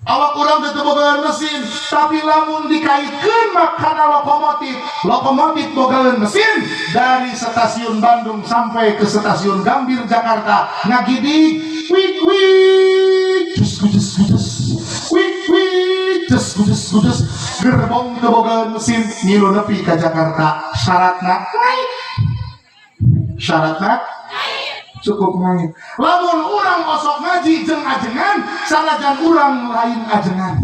Awak urang teu bogaan mesin, tapi lamun dikaitkeun mah kana lokomotif, lokomotif bogaan mesin dari stasiun Bandung sampai ke stasiun Gambir Jakarta ngagidig wik wik cus cus cus wik wik cus cus cus, gerbong teu bogaan mesin ngilu nepi ka Jakarta. Syaratna naik, syaratna cukup ngait. Lamun urang osok ngaji jeung ajengan, sanajan urang lain ajengan,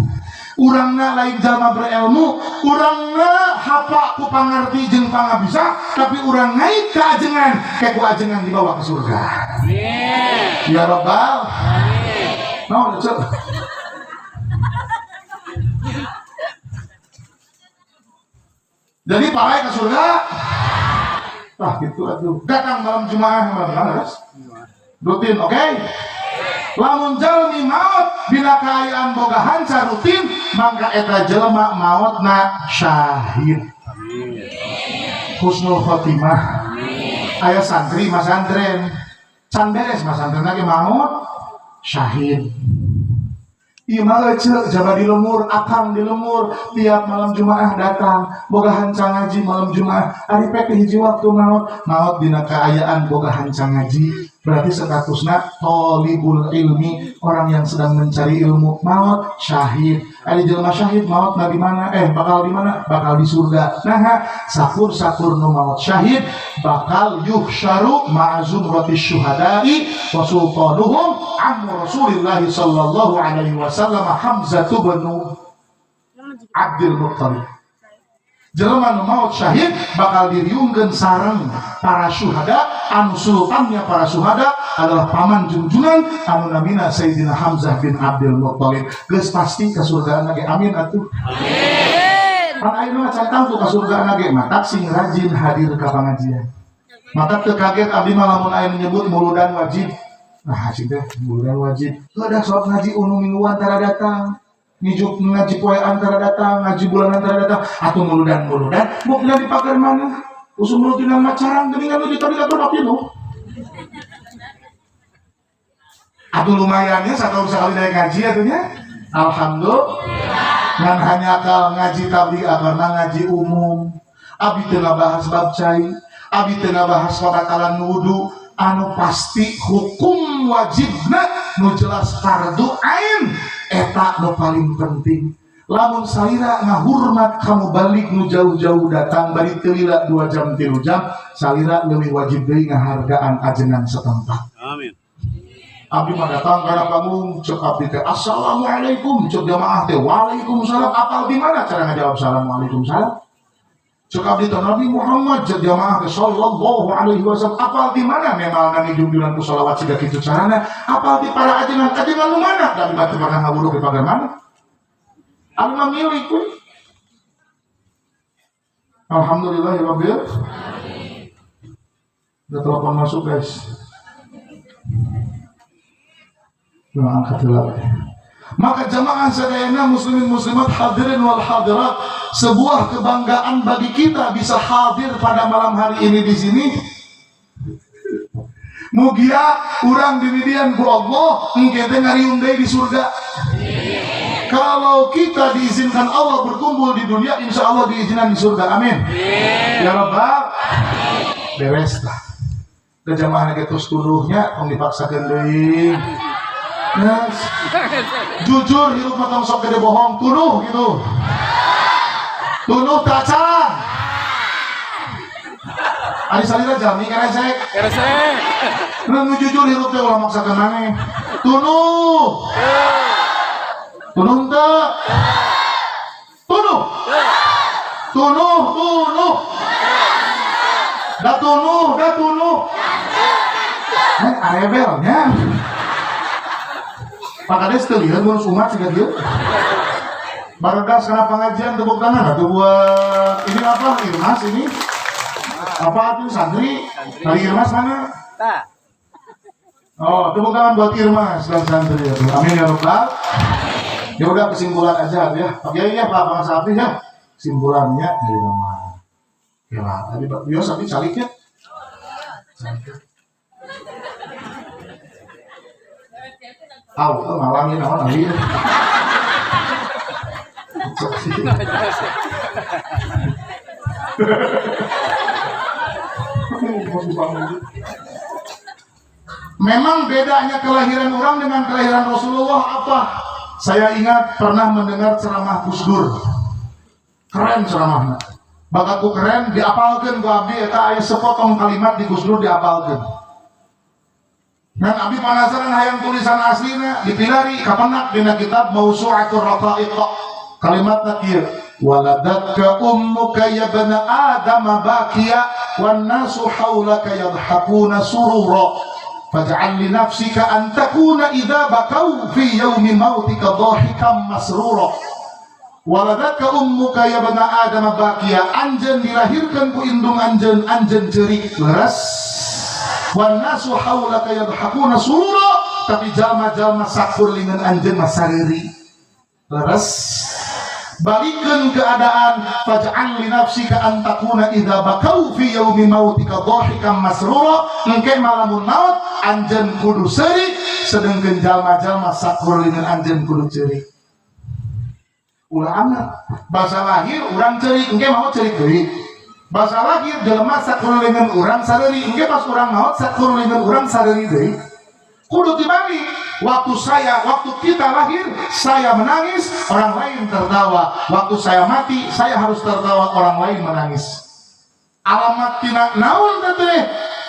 urangna lain jalma berilmu, urangna hapa ku pangarti jeung pangabisa, tapi urang ngait ke ajengan, kayak ku ajengan dibawa ke surga. Amin. Ya Rabbal Amin. No, cek. Jadi palai ke surga. Ah gitu atuh. Datang malam Jumaah, malam mana? Rutin, oke? Okay? Lamun jalmi maot bila kaayaan boga hanca rutin, mangka eta jelema maotna syahid. Amin. Husnul khotimah. Aya santri masantren. Can beres masantren lagi maot syahid. Ieu mah ece jaba di lemur, akang di lemur, tiap malam Jumaah datang, boga hanca ngaji malam Jumaah. Ari pek hiji waktu maot, maot dina kaayaan boga hanca ngaji. Berarti statusna thalibul ilmi, orang yang sedang mencari ilmu, maot syahid. Ari jelema syahid maot na di mana? Bakal di mana? Bakal di surga. Nah, sakur-sakur nu maot syahid bakal yuhsyaru ma'a zumratis syuhada'i wa sultanuhum ammu Rasulillah sallallahu alaihi wasallam Hamzah bin Abdul Muttalib. Jelema nu maot syahid bakal diriungkeun sareng para syuhada, anu sultannya para syuhada adalah paman junjungan anu namina Sayyidina Hamzah bin Abdul Muttalib. Geus pasti ka surgaan ge, amin atuh. Amin. Pan ayeuna mah can tangtu ka surgaan ge, matak sing rajin hadir ka pangajian. Matak teu kaget abdi mah lamun aya menyebut muludan wajib. Nah, sih teh muludan wajib. Heuh sok ngaji unu mingguan tara datang. Ngijuk ngaji poe antara datang, ngaji bulan antara datang, atau muludan-muludan, bukna di pagar mana? Usum mulut dina macarang geuningan nu ditadi atur tapi nu. Atuh lumayannya satu sekali naik ngaji atunya. Alhamdulillah. Ngan hanya kal ngaji tabligh karena ngaji umum. Abi teu ngabahas bab cai, abi teu ngabahas pabatalan wudu, anu pasti hukum wajibna nu jelas fardu ain eta nu paling penting. Lamun salira ngahurmat kamu balik nu jauh-jauh datang bari teu lila 2 jam 3 jam, salira leuwih wajib deui ngahargaan ajengan setempat. Amin. Abdi mah datang kana panggung, cek abdi teh assalamualaikum, cek jamaah teh waalaikumsalam. Apal di mana cara ngajawab assalamualaikum salam? Cek abdi teh Nabi Muhammad, cek jamaah teh sallallahu alaihi wasallam. Apal di mana memalna ngijungjulan ku salawat siga kitu carana? Apal di para ajengan, ajengan nu mana? Da abdi mah teu pernah ngawuruk di pagar mana? Abdi mah milik we. Alhamdulillahirabbil alamin. Udah telepon masuk guys. Nah, angkat dulu. Maka jamaah sadayana muslimin muslimat hadirin wal hadirat, sebuah kebanggaan bagi kita bisa hadir pada malam hari ini di sini. Mugia urang dimidian ku Allah engke teh ngariung deui di surga. Kalau kita diizinkan Allah berkumpul di dunia, insya Allah diizinkan di surga. Amin. Ya Rabbal. Beres lah. Da jamaah ge terus tuduhnya tong dipaksakeun deui. Yes. Jujur hirup mah tong sok gede bohong, tuduh gitu. Tuduh tacan. Ari salira jami keresek. Keresek. Nu jujur hirup teh ulah maksakeun maneh. Tuduh. Tuduh teu. Tuduh. Tuduh, tuduh. Da tunuh, da tunuh. Eh, arebelnya. Pak Kades teu lieur ngurus umat siga kieu. Baregas kana pengajian tepuk tangan atuh buat ini apa? Irmas ini. Apa tuh santri? Dari Irmas mana? Tah. Oh, tepuk tangan buat Irmas dan santri. Amin ya rabbal. Ya udah kesimpulan aja ya. Pak Kiai ya, Pak Bang Sapi ya. Kesimpulannya dari nama. Ya lah, tadi Pak Bios tapi caliknya. Calik. Tahu tuh ngalamin naon ahli. Memang bedanya kelahiran orang dengan kelahiran Rasulullah apa? Saya ingat pernah mendengar ceramah Gus Dur. Keren ceramahnya. Bagaku keren diapalkeun ku abdi eta aya sepotong kalimat di Gus Dur diapalkeun. Dan abdi penasaran hayang tulisan aslina dipilari kapenak dina kitab Mausu'atur Raqaiq. Kalimatna kieu, waladatka ummuka ya bana adama bakiya wan nasu haulaka yadhakuna surura faj'al li nafsika an takuna idza bakau fi yaumi mautika dhahikan masrura. Waladatka ummuka ya bana adama bakiya, anjeun dilahirkan ku indung anjeun, anjeun ceurik leres. Wan nasu haulaka yadhakuna surura, tapi jalma-jalma sakurlingan anjeun mah sareuri leres. Balikeun keadaan faj'al li nafsika an takuna idza bakau fi yaumi mautika dhahikan masrura, engke malamun maut anjeun kudu seuri sedengkeun jalma-jalma sakurlingan anjeun kudu ceurik. Ulah amat basa lahir urang ceurik engke maot ceurik deui. Basa lahir jelema sakulilingan urang sareuri engke pas urang maot sakulilingan urang sareuri deui. Kudu dibalik. Waktu kita lahir saya menangis, orang lain tertawa. Waktu saya mati saya harus tertawa, orang lain menangis. Alamat tina naon teh?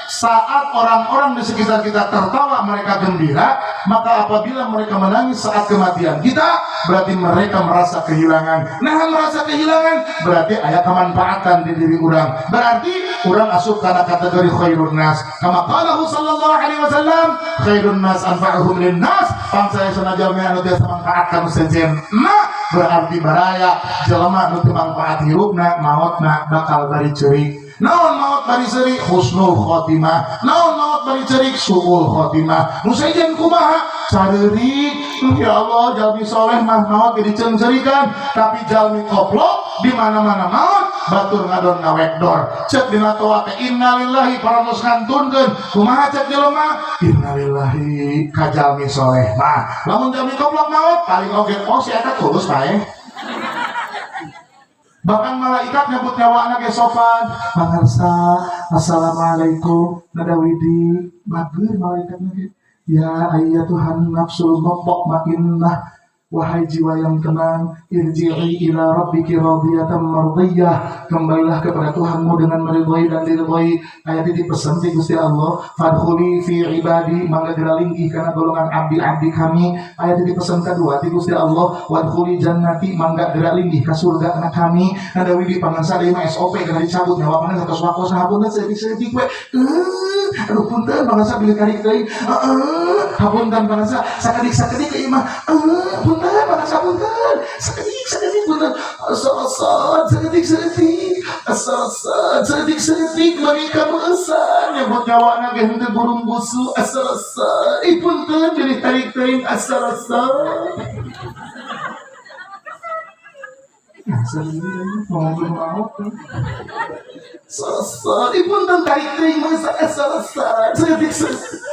Saat orang-orang di sekitar kita tertawa, mereka gembira, maka apabila mereka menangis saat kematian kita, berarti mereka merasa kehilangan. Nah, merasa kehilangan berarti aya kemanfaatan di diri orang. Berarti orang asup kana kategori khairun nas. Kama qalahu sallallahu alaihi wasallam, khairun nas anfa'uhum lin nas. Bangsa sanajan anu tiasa manfaat ka nu sejen. Nah, berarti baraya jelema nu teu manfaat hirupna, maotna bakal bari ceurik. Naon maot bari ceurik? Husnul khotimah. Naon maot bari ceurik? Suul khotimah. Nu sejen kumaha? Careurik. Ya Allah, jalmi soleh mah maot jadi ceungceurikan, tapi jalmi koplok di mana-mana maot batur ngadon ngawekdor. Cek dina toa teh innalillahi parantos ngantunkeun. Kumaha cek jelema? Innalillahi ka jalmi soleh mah. Lamun jalmi koplok maot paling oge oh si eta tulus pae. Bahkan malaikat nyebut nyawa anak sopan. Mangarsa, assalamualaikum, nada widi, bager malaikat lagi. Ya ayyatuhan nafsul mutmainnah, wahai jiwa yang tenang, irji'i ila rabbiki radiyatan mardiyah, kembalilah kepada Tuhanmu dengan meridhai dan diridhai. Ayat ini pesan ti Gusti Allah, fadkhuli fi ibadi, mangga geura linggih kana golongan abdi-abdi kami. Ayat ini pesan kedua ti Gusti Allah, wadkhuli jannati, mangga geura linggih ka surga na kami. Nada widi pangansa deui mah SOP kana dicabut nyawa mana satos wakos hapunten saeutik-saeutik we. Aduh punten pangansa bilih tarik deui. Hapunten pangansa sakedik-sakedik ieu mah. Punten pangansa punten. Sakedik-sakedik punten. Asal-asal sakedik-sakedik. Asal-asal sakedik-sakedik bagi kamu esan nyebut nyawana ge henteu burung busu asal-asal. Ih punten jadi tarik teuing asal-asal. Asal-asal. Ih punten tarik teuing mah asal-asal sakedik-sakedik.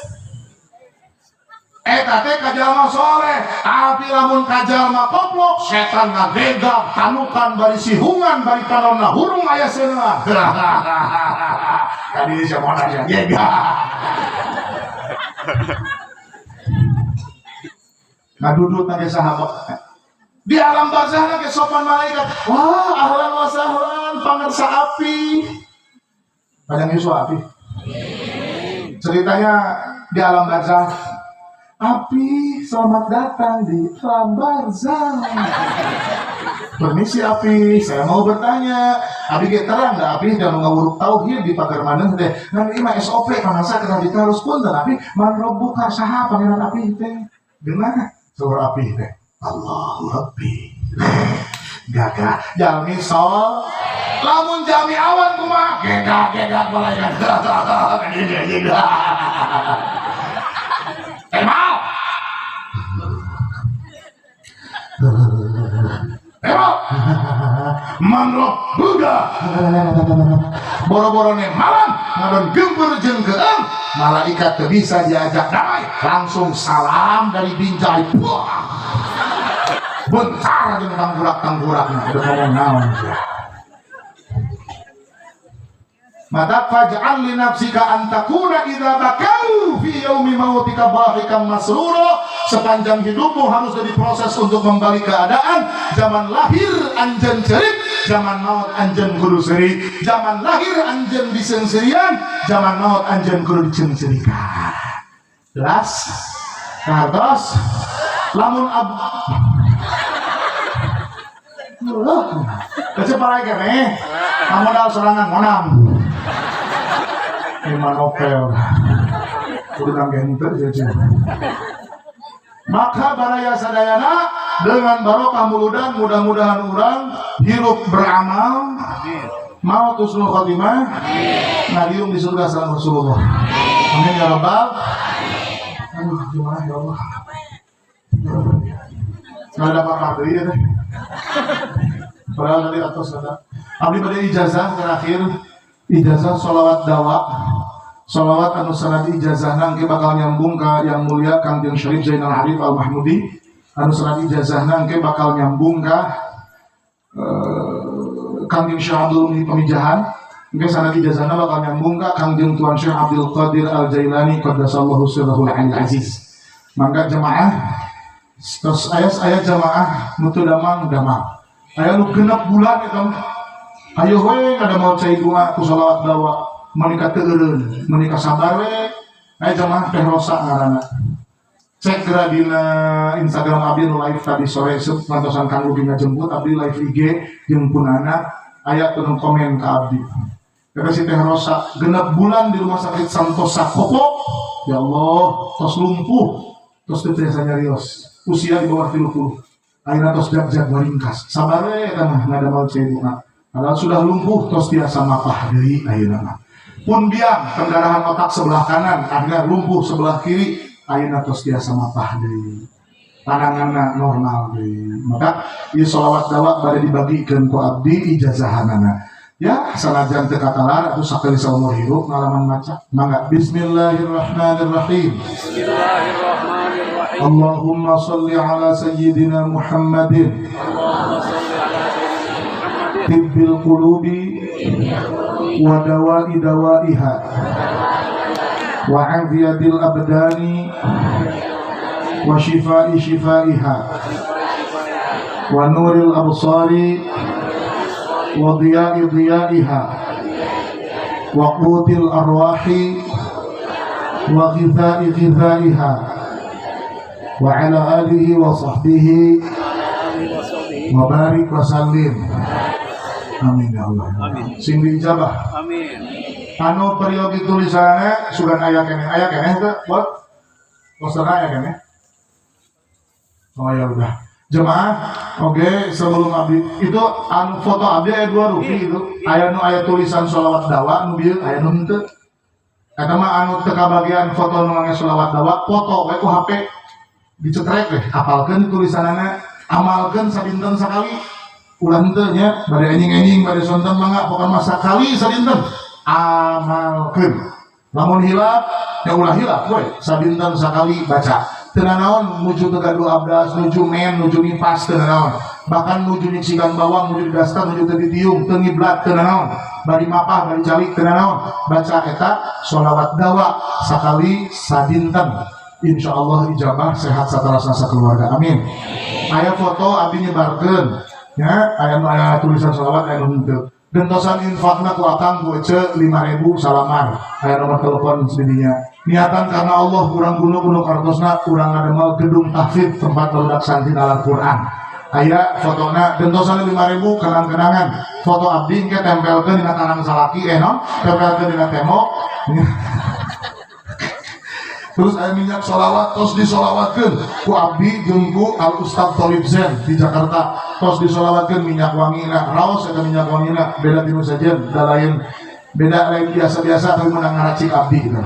Eta teh kajalma soleh, tapi lamun kajalma koplok setan ngagegap tanukan bari sihungan bari panonna hurung aya seuneuh. Tadi siapa nanya gegap. Ngadudut nage sahabat. Di alam barzah nage sopan malaikat. Wah, ahlan wa sahlan pangersa api. Panjang Yusuf api. Ceritanya di alam barzah. Api, selamat datang di alam barzah. Permisi Api, saya mau bertanya. Abi ge terang da Api jangan ngawuruk tauhid di pagar maneh teh. Ngan ieu mah SOP pangansa kena ditarus punten Api, man rabbuka saha pangeran Api teh? Geunah saur Api teh. Allahu Rabbi. Gagah jalmi sol. Lamun jalmi awan kumaha? Gegah-gegah malaikat. Gegah. Tembak. Tembak. Manroh buga. Boro-borone malam ngadon gempur jeung keung, malaikat teu bisa diajak damai, langsung salam dari Binjai. Wah. Bentar jeung tanggurak-tanggurakna udah ngomong naon sia. Maka faj'al li nafsika an takuna idza bakau fi yaumi mautika dhahikan masrura. Sepanjang hidupmu harus jadi proses untuk membalik keadaan. Zaman lahir anjeun cerik, zaman maut anjeun kudu seuri. Zaman lahir anjeun diseungserian, zaman maut anjeun kudu diceungserikan. Jelas? Kahartos? Lamun ab Kece parai keneh. Modal sorangan monang. Iman opel. Kudu kangge henteu jadi. Maka baraya sadayana dengan barokah muludan mudah-mudahan urang hirup beramal, maut husnul khotimah, ngadiung di surga sareng Rasulullah. Amin ya rabbal. Aduh, gimana ya Allah. Nggak ada apa-apa deui ya teh. Padahal tadi atas ada. Abdi bade ijazah terakhir, ijazah sholawat dawa. Sholawat anu sanad ijazahna engke bakal nyambung ka yang mulia Kangjeng Syarif Zainal Arif Al Mahmudi. Anu sanad ijazahna engke bakal nyambung ka Kangjeng Syekh Abdul Muhyi Pamijahan. Engke sanad ijazahna bakal nyambung ka Kangjeng Tuan Syekh Abdul Qadir Al Jailani qaddasallahu sirrahul aziz. Mangga jemaah, terus aya jamaah nu teu damang damang. Aya nu genep bulan eta mah. Ayo we kada mau cai doa ku sholawat dawa, menikah teu eureun, menikah sabar we. Aya jamaah teh Rosa ngaranna. Cek geura dina Instagram abdi nu live tadi sore seup ngantosan Kang Lugi ngajemput abdi live IG jeung punana aya teu nu komen ka abdi. Kata si Teh Rosa genep bulan di rumah sakit Santosa Kopo. Ya Allah, tos lumpuh, tos teu tiasa nyarios. Usia di bawah 30. Ayeuna tos jag-jag waringkas. Sabar we eta mah ngadamel cai doa. Padahal sudah lumpuh tos tiasa mapah deui ayeuna mah. Pun biang pendarahan otak sebelah kanan, akhirnya lumpuh sebelah kiri, ayeuna tos tiasa mapah deui. Pandanganna normal deui. Maka ieu sholawat dawa bade dibagikeun ku abdi ijazahanana. Ya, sanajan teu katalar atuh sakali saumur hirup ngalaman maca. Mangga bismillahirrahmanirrahim. Bismillahirrahmanirrahim. Allahumma shalli ala sayyidina Muhammadin. Allahumma shalli ala sayyidina Muhammadin. Tibbil qulubi wa dawa'i dawaiha wa afiyatil abdani wa shifai shifaiha wa nuril absari wa diya'i diyaiha wa qutil arwahi wa ghidha'i ghidhaiha wa ala alihi wa sahbihi wa barik wa sallim. Amin ya Allah. Amin. Sing diijabah. Amin. Anu periodi tulisannya sugan aya keneh teu buat posterna aya keneh. Oh ya udah. Jemaah, oke, sebelum abdi itu anu foto abdi aya 2 rupi itu. Aya nu aya tulisan sholawat dawa nu bieu aya nu henteu. Eta mah anu teu kabagian foto nu ngangge sholawat dawa, foto we ku HP dicetrek weh, hafalkeun tulisanana, amalkeun sadinten sakali. Ulah henteu nya, bade enjing-enjing, bade sonten mangga pokona mah sakali sadinten amalkeun. Lamun hilap, ya ulah hilap we, sadinten sakali baca. Teu nanaon nuju teu gaduh abdas, nuju men, nuju nifas teu nanaon. Bahkan nuju nyiksikan bawang, nuju didastar, nuju teu ditiung, teu ngiblat teu nanaon. Bari mapah, bari calik teu nanaon. Baca eta sholawat dawa sakali sadinten. Insyaallah ijabah sehat satarasna sakeluarga. Amin. Aya foto abdi nyebarkeun. Ya, aya nu aya tulisan sholawat aya nu henteu. Gentosan infakna ku akang ku ece 5.000 salamar. Aya nomor telepon sedinya. Niatan karena Allah kurang gunung-gunung kartosna kurang ngademel gedung tahfidz tempat barudak santri Al-Qur'an. Aya fotona gentosan 5.000 kenang-kenangan. Foto abdi engke tempelkeun dina tanang salaki no, tempelkeun dina tembok. Terus aya minyak sholawat tos disolawatkeun ku abdi jeung ku Al Ustaz Tholib Zen di Jakarta. Tos disolawatkeun minyak wangina, raos eta minyak wangina beda tinu sajen, da lain beda lain biasa-biasa tapi menang ngaracik abdi gitu.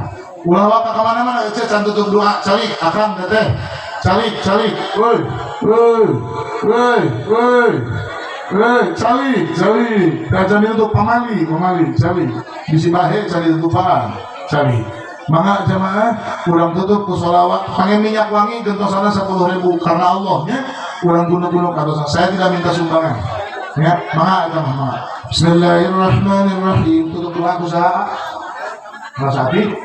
Ulah waka ka mana-mana ece can tutup doa calik akang teteh. Calik calik woi woi woi woi woi calik calik. Da can ditutup pamali pamali calik. Bisi bahe can ditutupan calik. Mangga jamaah kurang tutup ku sholawat pange minyak wangi gentosana 10.000 karena Allah nya. Urang gunung-gunung katosan. Saya tidak minta sumbangan. Ya, mangga eta mah mangga. Bismillahirrahmanirrahim. Tutup doa ku saha? Mas Abi?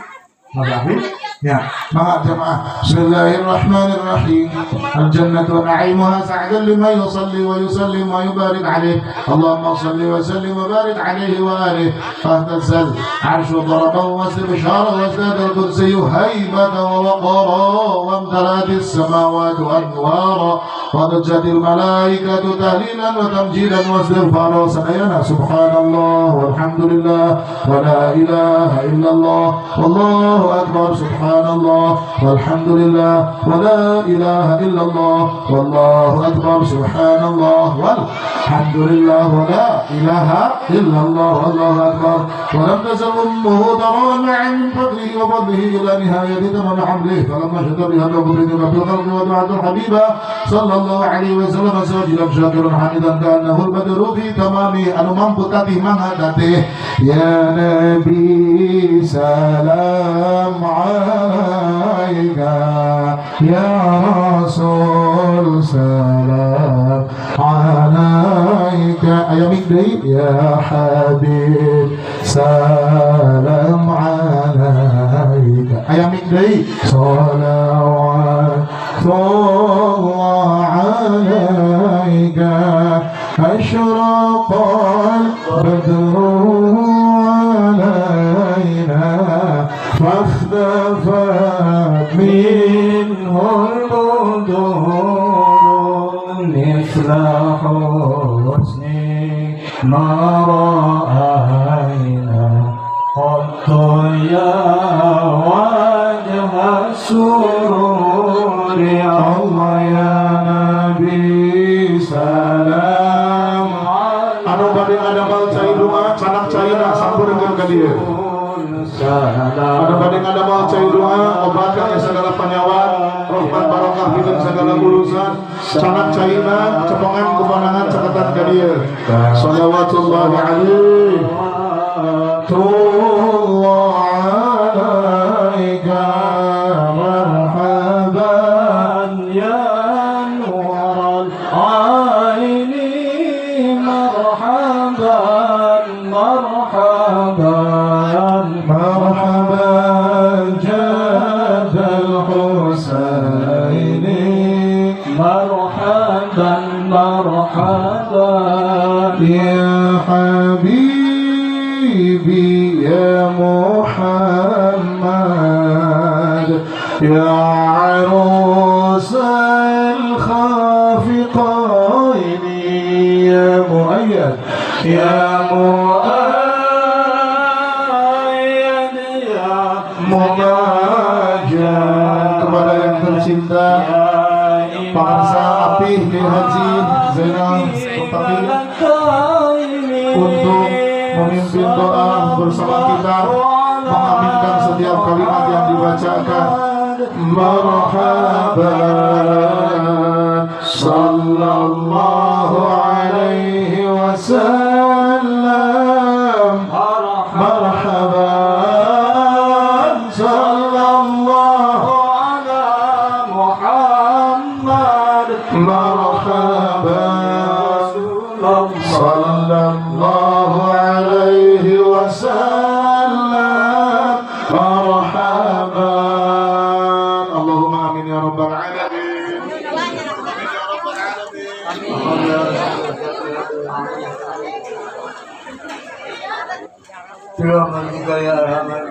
Mas Abi? Ya, mangga jamaah. Bismillahirrahmanirrahim. Al-jannatu wa na'imuha sa'dan liman yusalli wa yusallim wa yubarik alaihi. Allahumma salli wa sallim wa barik alaihi wa alihi. Fahtazal arsyu daraban wa istibshara wa zada al-kursiyyu haybatan wa waqara wa imtalat as-samawati anwara wa dajjat al-malaikatu tahlilan wa tamjidan wa istighfara. Sadayana subhanallah walhamdulillah wa la ilaha illallah wallahu akbar. Subhanallah walhamdulillah wa la ilaha illallah wallahu akbar. Subhanallah walhamdulillah wa la ilaha illallah wallahu akbar. Wa lam tazal ummuhu tara ma'a min fadlihi wa fadlihi ila nihayati tamam hamlihi. Falamma shadda biha rabbil khalqi wa du'atul habiba sallallahu alaihi wasallam sajidan syakiran hamidan ka'annahu al-badru fi tamami. Anu mampu tatih mangga tatih. Ya Nabi salam alaika, ya Rasul salam alaika. Ayamik deui ya Habib salam alaika. Ayamik deui salawatullah alaika. Asyraqal badru alaina فاختفت منه البدور مثل حسن ما رأينا قط يا وجه السرور. الله يا نبي سلام. Anu bade ngadamel cai doa canak caina sampurkeun ka dieu. Anu bade ngadamel cai doa obatkan ya segala panyawat, rahmat barokah pikeun segala urusan. Canak caina cepongan kumanangan caketan ka dieu. Shalawatullahi alaihi. Tullah alaika marhaban ya nural aini marhaban marhaban marhaban jadal Husaini marhaban marhaban ya habibi ya Muhammad ya arus al-khafiqaini ya Muayyad ya Muayyad ya Mumajjad. Kepada yang tercinta Pangarsa Apih Kiai Haji Zainal Muttaqin untuk memimpin doa bersama kita, mengaminkan setiap kalimat yang dibacakan. Marhaban sallallahu alaihi wasallam. Marhaban sallallahu ala Muhammad. Marhaban sallallahu alaihi wasallam. Marhaban. Allahumma amin ya rabbal alamin. Amin ya rabbal alamin. Terima ya Rahman.